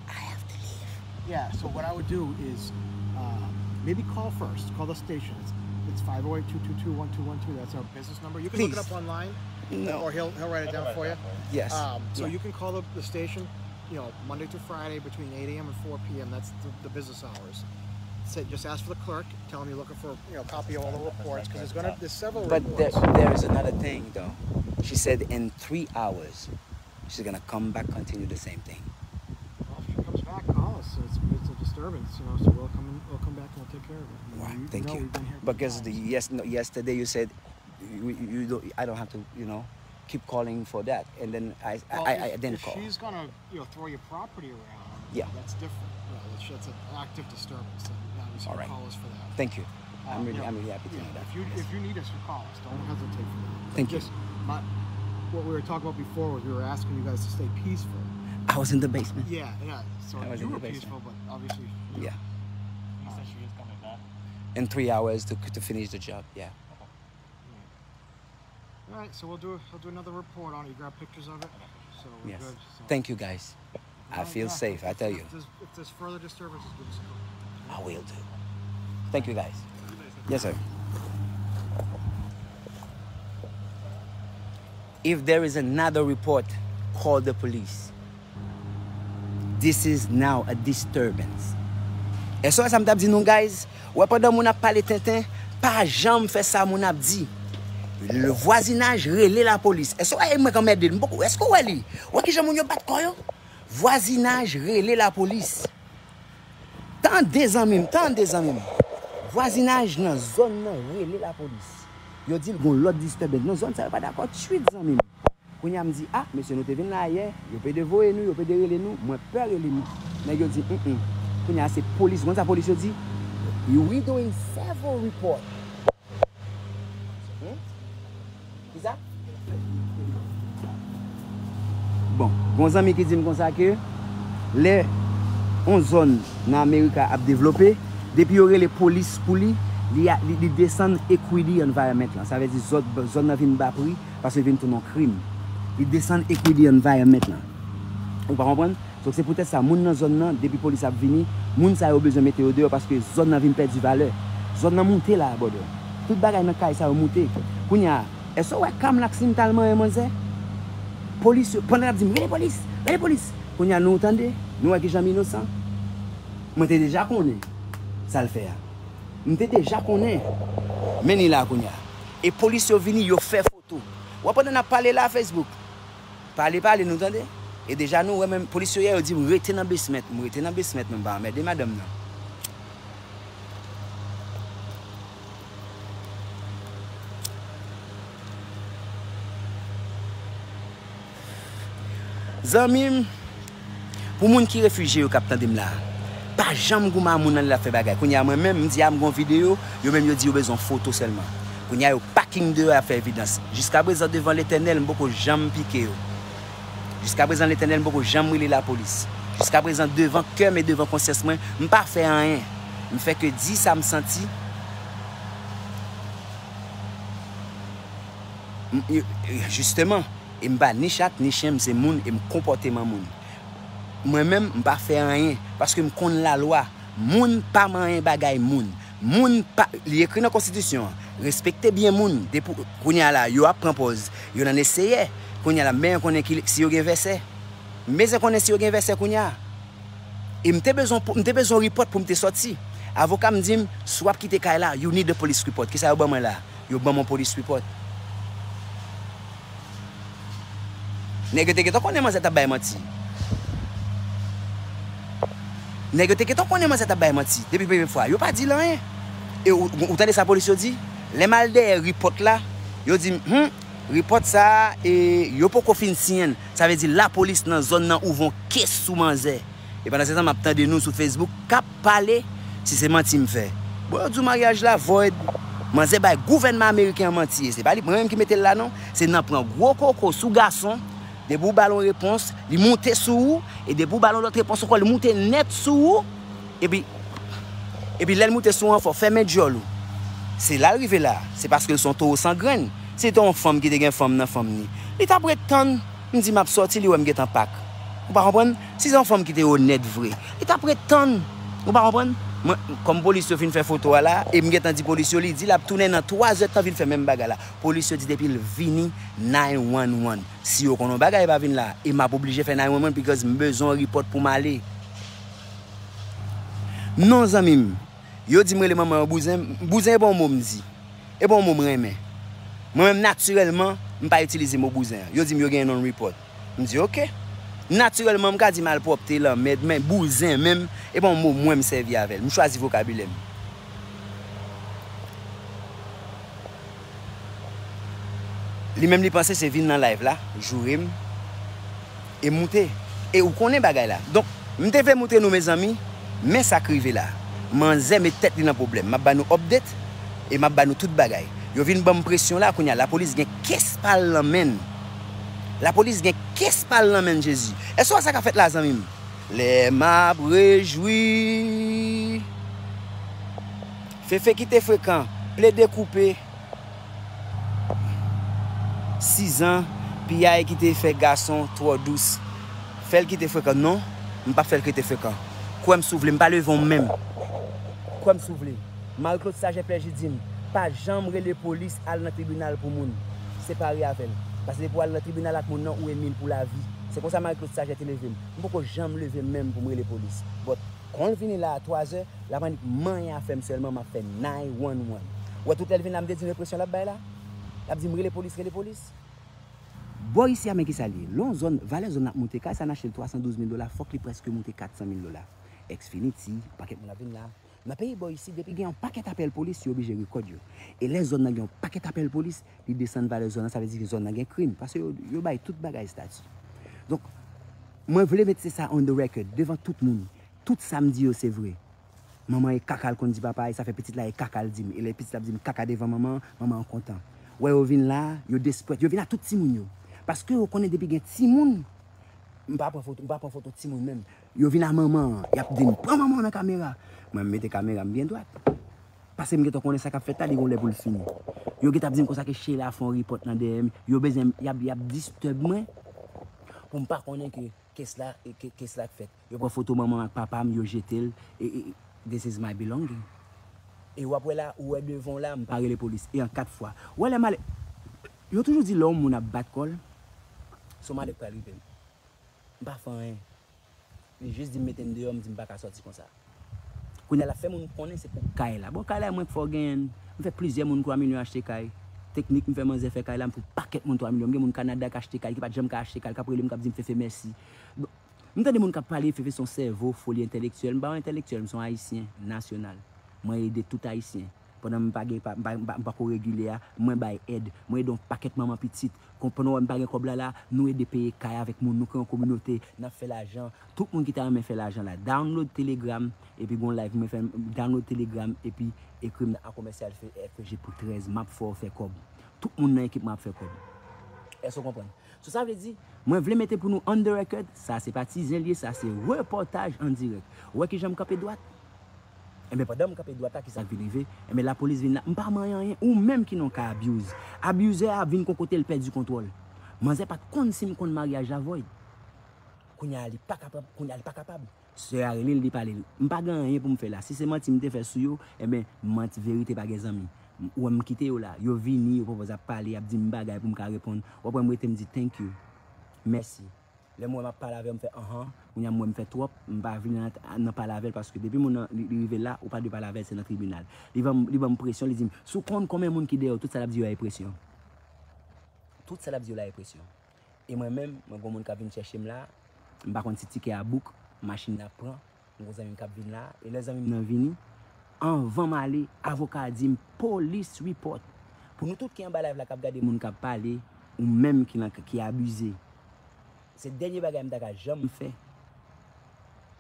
I have to leave. Yeah. So what I would do is uh, maybe call first. Call the station. It's, it's five oh eight, two two two, one two one two. That's our business number. You can look Please. It up online. No. Or he'll he'll write it down for you. Yes. Um, so Yeah. You can call the, the station. You know, Monday through Friday between eight a.m. and four p.m. That's the, the business hours. Say, just ask for the clerk. Tell him you're looking for you know a copy of all the reports because there's gonna there's several But there, reports. There is another thing though. She said in three hours, she's gonna come back, continue the same thing. Well, if she comes back, call us. So it's, it's a disturbance, you know. So we'll come we'll come back and we'll take care of it. Wow, You thank know you. We've been here. Because the, Times. Yes, no, yesterday you said you, you, you don't, I don't have to, you know, keep calling for that, and then I, Well, I, if, I didn't if call. She's gonna you know throw your property around. Yeah. That's different. You know, that's, that's an active disturbance. So you obviously All right. Call us for that. Thank you. Um, I'm really, you know, I'm really happy to yeah, know that. If you Yes. If you need us, you call us. Don't hesitate for that. Thank you. Just my, what we were talking about before was we were asking you guys to stay peaceful. I was in the basement. Yeah, yeah. So I was you in were the basement. Peaceful, but obviously. Yeah. He said she is coming back. In three hours to to finish the job. Yeah. All right, so we'll do we'll do another report on it. You grab pictures of it. So we're Yes. Good. So. Thank you guys. I All right, feel yeah. Safe. I If- tell if you. There's, if there's further disturbances, give us a call. I will do. Thank you guys. Yes, sir. If there is another report, call the police. This is now a disturbance. Èske w wè sa m t ap di nou, guys? Ou wè, pandan moun ap pale tenten, pa janm fè sa moun ap di. Le vwazinaj rele lapolis. Èske w wè mwen k anmède l? M poko, èske w wè li? Ou wè kijan moun yo bat kò yo? Vwazinaj rele lapolis. Tande, zanmi m, tande, zanmi m. Vwazinaj nan zòn nan rele lapolis. Yo di l gon lòt disturbance nan zòn sa, yo pa dakò tchwit, zanmi m. Kounye a m di, a, mesye, nou te vin la yè, yo pede voye nou, yo pede rele nou, mwen pè rele nou. Nèg yo di, mm. Kounye a se polis, ou konn sa polis yo di? We doing several report. Hmm? Kisa? Bon, gon zanmi ki di m konsa ke lè on zòn nan Amerika ap devlope, depi yo rele polis pou li, li, a- li, li desann equity environment lan. Sa vle di zòn, zòn nan vin ba pri paske vin tounen yon krim. Li desann equity environment lan. Ou pa konprann? Donk se poutèt sa, moun nan zòn nan, depi polis ap vini, moun sa yo bezwen mete yo deyò paske zòn nan vin pèdi valè. Zòn nan moute la, brother. Tout bagay nan kay sa yo moute. Kounye a, èske w wè Kamlaks li m t al manyen manzè? Polis yo, pandan l ap di m, rele polis, rele polis. Kounye a, nou tande, nou wè kijan m inosan. Mwen te deja konnen sa l fè a. M te deja konnen. Men ni la kounye a. E polis yo vini, yo fè foto. Wè pandan n ap pale la, Facebook. Pale, pale, nou tande? E deja nou wè menm, polis yo yè, yo di m rete nan basement. M rete nan basement, men m pa anmède madanm nan. Zanmi m, pou moun ki refijye yo k ap tande m la, pa janm goumen a moun nan lè l ap fè bagay. Kounye a mwen menm, m di a m gon videyo, yo menm yo di yo bezwen foto sèlman. Kounye a yo parking deyò y ap fè evidans. Jiskaprezan devan Letènèl, m poko janm pike yo. Jiskaprezan Letènèl, m poko janm rele lapolis. Jiskaprezan devan kè m e devan konsyans mwen, m pa fè anyen. M fè ke di sa m santi. M- e- e- Jisteman, e m pa ni chat, ni chen, m se moun, e m konpòte m an moun. Mwen menm, m pa fè anyen, paske m konn lalwa. Moun pa manyen bagay moun. Moun pa, li ekri nan konstitisyon an, respekte byen moun. Depi kounye a la, yo ap pran pòz, yo nan neseyè. Kounye a la, m bezwen konnen ki, si yo gen vèsè. M bezwen konnen si yo gen vèsè kounye a. E m te bezwen, m te bezwen report pou m te sòti. Avoka m di m, si w ap kite kay la, you need a police report. Kisa yo ban mwen la? Yo ban mwen police report. Nèg yo te gentan konnen manzè t ap bay manti. Nèg yo te gentan konnen manzè t ap bay manti depi premye fwa. Yo pa di l anyen. E ou, ou tande sa polis yo di? Lè m al dèyè report la, yo di m, hmm, report sa a, e, yo poko fin siyen l. Sa vle di lapolis nan zòn nan ouvè yon kes sou manzè. E pandan se tan, m ap tande nou sou Facebook k ap pale si se manti m fè. Bon, yo di w maryaj la void. Manzè bay gouvènman ameriken an manti. E se pa li, mwen menm ki mete l la, non. Se nan pran gwo koko sou gason. Depi w ba l yon repons, li moute sou ou. E depi w ba l yon lòt repons ankò, li moute nèt sou ou. Epi, epi lè l moute sou ou anfò, fèmen djòl ou. Se la l rive la. Se paske l se yon towo san grenn. Si l te yon fanm ki te gen fanm nan fanm ni, li t ap ret tann. M di m ap sòti, li wè m gentan pak. Ou pa konprann? Si se yon fanm ki te onèt vre, li t ap ret tann. Ou pa konprann? Mwen, kòm polis yo fin fè foto a la, e m gentan di polis yo, li di l ap tounen nan twa zè tan vin fè menm bagay la. Polis yo di depi l vini, nine one one. Si yo konn yon bagay pa vin la, e m ap oblije fè nine one one because m bezwen yon report pou m ale. Non, zanmi m, yo di m rele manman yo bouzen, bouzen e pa yon mo m di. E pa yon mo m renmen. Mwen menm, natirèlman, m pa itilize mo bouzen an. Yo di m yo gen non report. M di, oke. Natirèlman, m ka di malpwòpte, lanmèd, men bouzen menm, e pa yon mo mwen m sèvi avè l. M chwazi vokabilè m. Li menm li panse se vin nan live la, joure m, e moute. E ou konnen bagay la. Donk, m te vle moutre nou, mezanmi, men sa k rive la. Manzè met tèt li nan pwoblèm. M ap ba nou update, e m ap ba nou tout bagay. Yo vin ban m presyon la, kounye a, lapolis gen kes pa l nan men l. Lapolis gen kes pa l nan men l, Jezi. Èske w wè sa k ap fèt la, zanmi m? Lè m ap rejwi. Fefe kite frekan, plede koupe. Sizan, piyay kite fè gason twò dous. Fè l kite frekan. Non, m p ap fè l kite frekan. Kwè m si w vle, m pa leve yon men m. Kwè m si w vle. Marie Claude Saget Pèji di m, pa janm rele polis al nan tribinal pou moun. Separe avè l. Paske depi w al nan tribinal ak moun nan, ou enmi l pou lavi. Se konsa Marie Claude Saget te leve m. M poko janm leve m menm pou m rele polis. But, kon l vini la a twa zè, l ap annik manyen afè m sèlman, m ap fè nine one one. Ou wè tout lè l vin la, m te di m represyon l ap bay la? L ap di m rele polis, rele polis. Bò isi a, men kisa l ye. Lè yon zòn, valè zòn nan ap moute, kay sa n achte l twa san douz mil dola, fòk li prèske moute kat san mil dola. Xfinity, pakèt moun ap vin la. Nan peyi bò isi, depi gen yon pakèt apèl polis, yo oblije rekòd yo. E lè zòn nan gen yon pakèt apèl polis, li desann valè zòn nan, sa vle di ke zòn nan gen krim. Paske yo, yo bay tout bagay estati. Donk, mwen vle mete sa on the record, devan tout moun. Tout sa m di yo, se vre. Manman e kaka l konn di papa, e sa fè pitit la e kaka l di m. E lè pitit la ap di m kaka devan manman an, manman an kontan. Wè yo vin la, yo desperate, yo vin a tout timoun yo. Paske yo konnen depi gen timoun, m pa pran foto, m pa pran foto timoun menm. Yo vin a manman an, y ap di m, pran manman an nan kamera. Mwen, m mete kamera m byen dwat. Paske m gentan konnen sa k ap fèt la, li gon lè pou l fini. Yo gentan ap di m konsa ke Sheila fè yon report nan dèyè m. Yo bezwen, y ap, y ap disturb mwen pou m pa konnen ke kes la, e ke, kes la k fèt. Yo pran foto manman ak papa m, yo jete l. E, e, this is my belonging. E w ap wè la, ou wè devan w la, m pa rele polis. E an kat fwa. Ou wè lè m ale, yo toujou di lè yon moun ap bat kò l, se yon malè k pral rive l. M pa fè anyen. Li jis di m mete m deyò, m di m pa ka sòti konsa. Kounye a l ap fè moun konnen se pou kay la. Bon, kay la, e mwen k fè w genyen l. M fè plizyè moun twa milyon achte kay. Teknik, m fè manzè fè kay la, m fè yon pakèt moun twa milyon. M gen moun Kanada k achte kay, ki pa t janm ka achte kay, k ap rele m, k ap di m, Fefe, mèsi. Bon, m tande moun k ap pale, Fefe se yon sèvo, foli entèlektyèl. M pa yon entèlektyèl, m se yon ayisyen nasyonal. Mwen ede tout ayisyen. Pandan m pa gen, pa, m pa, m pa, m pa ko regilye a, mwen bay èd. Mwen ede yon pakèt manman pitit. Kon pandan w wè m pa gen kòb la la, nou ede peye kay avèk moun, nou kreye yon kominote, n ap fè lajan. Tout moun ki ta renmen fè lajan la, download Telegram, epi gon live mwen fè, download Telegram, epi ekri m nan a commercial F P G pou trèz, m ap fè w fè kòb. Tout moun nan ekip mwen ap fè kòb. Èske w konprann? So sa vle di, mwen vle mete pou nou on the record, sa se pa ti zen l ye, sa se repòtaj an dirèk. Ou wè kijan m kanpe dwat? Enben, pandan m kanpe dwat la, kisa k vin rive? Enben, lapolis vin la. M pa manyen anyen. Ou menm ki nan ka abuse. Abusè a vin kon kote l pèdi kontwòl. Manzè pa t konn si m konn maryaj la void. Kounye a, li pa kapab. Kounye a, li pa kapab. Sè a rele l, li pale l. M pa gen anyen pou m fè la. Si se manti m te fè sou yo, enben, manti, verite pa gen zanmi. Ou wè m kite yo la. Yo vini, yo pwopoze ap pale, y ap di m bagay pou m ka reponn. W ap wè m rete, m di, "Thank you. Mèsi." Lè m wè m ap pale avè l, m fè, "Anhan." Kounye a, m wè m fè twòp, m pa vle nan, nan pale avè l, paske depi moun nan, li, li rive la, ou pa dwe pale avè l, se nan tribinal. Li ban m, li ban m presyon, li di m, "Si w konn konbyen moun ki dèyè w, tout sa l ap di yo a e presyon." Tout sa l ap di yo la e presyon. E mwen menm, mwen gen moun k ap vin chèche m la, m pa konn si tikè a book, machin nan ap pran, m gen zanmi m k ap vin la, e lè zanmi m nan vini, anvan m ale, avoka a di m, "Police report." Pou nou tout ki anba live la k ap gade moun k ap pale, ou menm ki nan, ki abize, se dènye bagay m ta ka janm fè,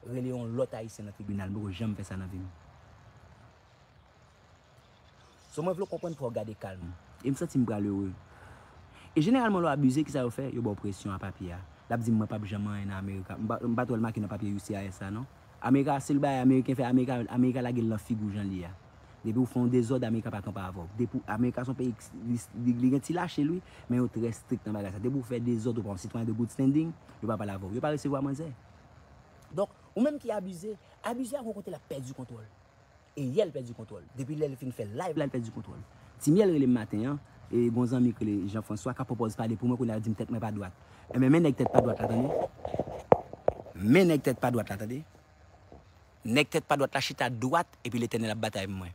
rele yon lòt Ayisyen nan tribinal, m poko janm fè sa nan vi m. So, mwen vle w konprann fò w gade kalm. E m santi m pral ere. E jeneralman, lè w abize, kisa yo fè? Yo ba w presyon a papye a. L ap di m, "Mwen p ap janm anyen nan Amerika." M pa, m pa t wè l make nan papye U C I S la, non. Amerika, se l bagay Ameriken fè, Amerika, Amerika lage l nan figi w jan l ye a. Depi w fè yon dezòd, Amerika pa kanpe avè w. Depi w, Amerika se yon peyi, li, li, li gen ti lache l, wi, men yo trè strik nan bagay sa. Depi w fè dezòd, ou pa yon sitwayen de good standing, yo pa pale avè w. Yo pa resevwa manzè. Donk, ou menm ki abize, abize a gon kote l ap pèdi kontwòl. E yè l pèdi kontwòl. Depi lè l fin fè live la, l pèdi kontwòl. Ti Myèl rele m maten an, e gon zanmi k rele Jean François k ap pwopòz pale pou mwen, kounye a l di m tèt mwen pa dwat. Enben, men nèg tèt pa dwat la, tande. Men nèg tèt pa dwat la, tande. Nèg tèt pa dwat la chita dwat, epi Letènèl ap batay pou mwen.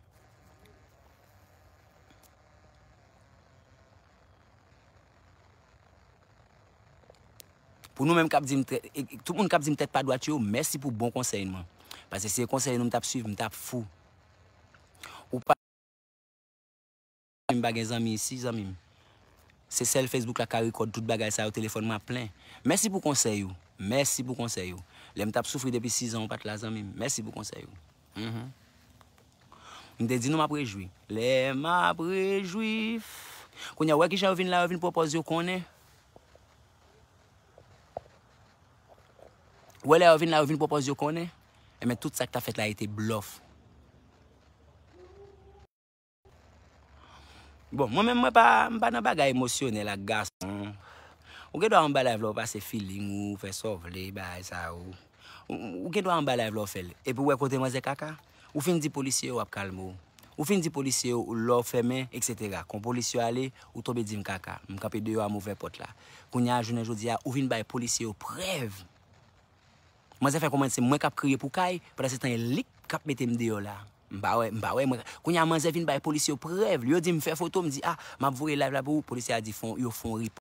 Pou nou menm k ap di m tè-, e, e, tout moun k ap di m tèt pa dwat yo, mèsi pou bon konsèy nou an. Paske si se konsèy nou m t ap swiv, m t ap fou. Ou pa, m pa gen zanmi isi, zanmi m. Se sèl Facebook la ka rekòd tout bagay sa yo, telefòn mwen ap plen. Mèsi pou konsèy ou. Mèsi pou konsèy ou. Lè m t ap soufri depi sizan, ou pa t la, zanmi m. Mèsi pou konsèy ou. Mhm. M te di nou m ap rejwi. Lè m ap rejwi. Kounye a, ou wè kijan yo vin la, yo vin pwopòz yo konnen. Ou wè lè yo vin la, yo vin pwopòz yo konnen. Enben, tout sa k t ap fèt la, e te blòf. Bon, mwen menm, mwen pa, m pa nan bagay emosyonèl ak gason. Ou gen dwa anba live la, ou pase feeling ou, fè sa w vle, bagay sa yo. Ou, ou gen dwa anba live la, ou fè l. Epi ou wè kote manzè kaka, ou fin di polisye yo, w ap kalme w. Ou fin di polisye yo, lè w fèmen, etsetera. Kon polisye yo ale, ou tonbe di m kaka. M kanpe deyò a, m ouvè pòt la. Kounye a, jounen jodi a, ou vin bay polisye yo prèv. Manzè fè konprann se mwen k ap kriye pou Kay, pandan se tan e li k ap mete m deyò la. M pa wè, m pa wè, mwen, kounye a manzè vin bay polisye yo prèv. Yo di m fè foto, m di, "A, m ap voye live la pou ou." Polisye a di, "Fon, yo fon rip."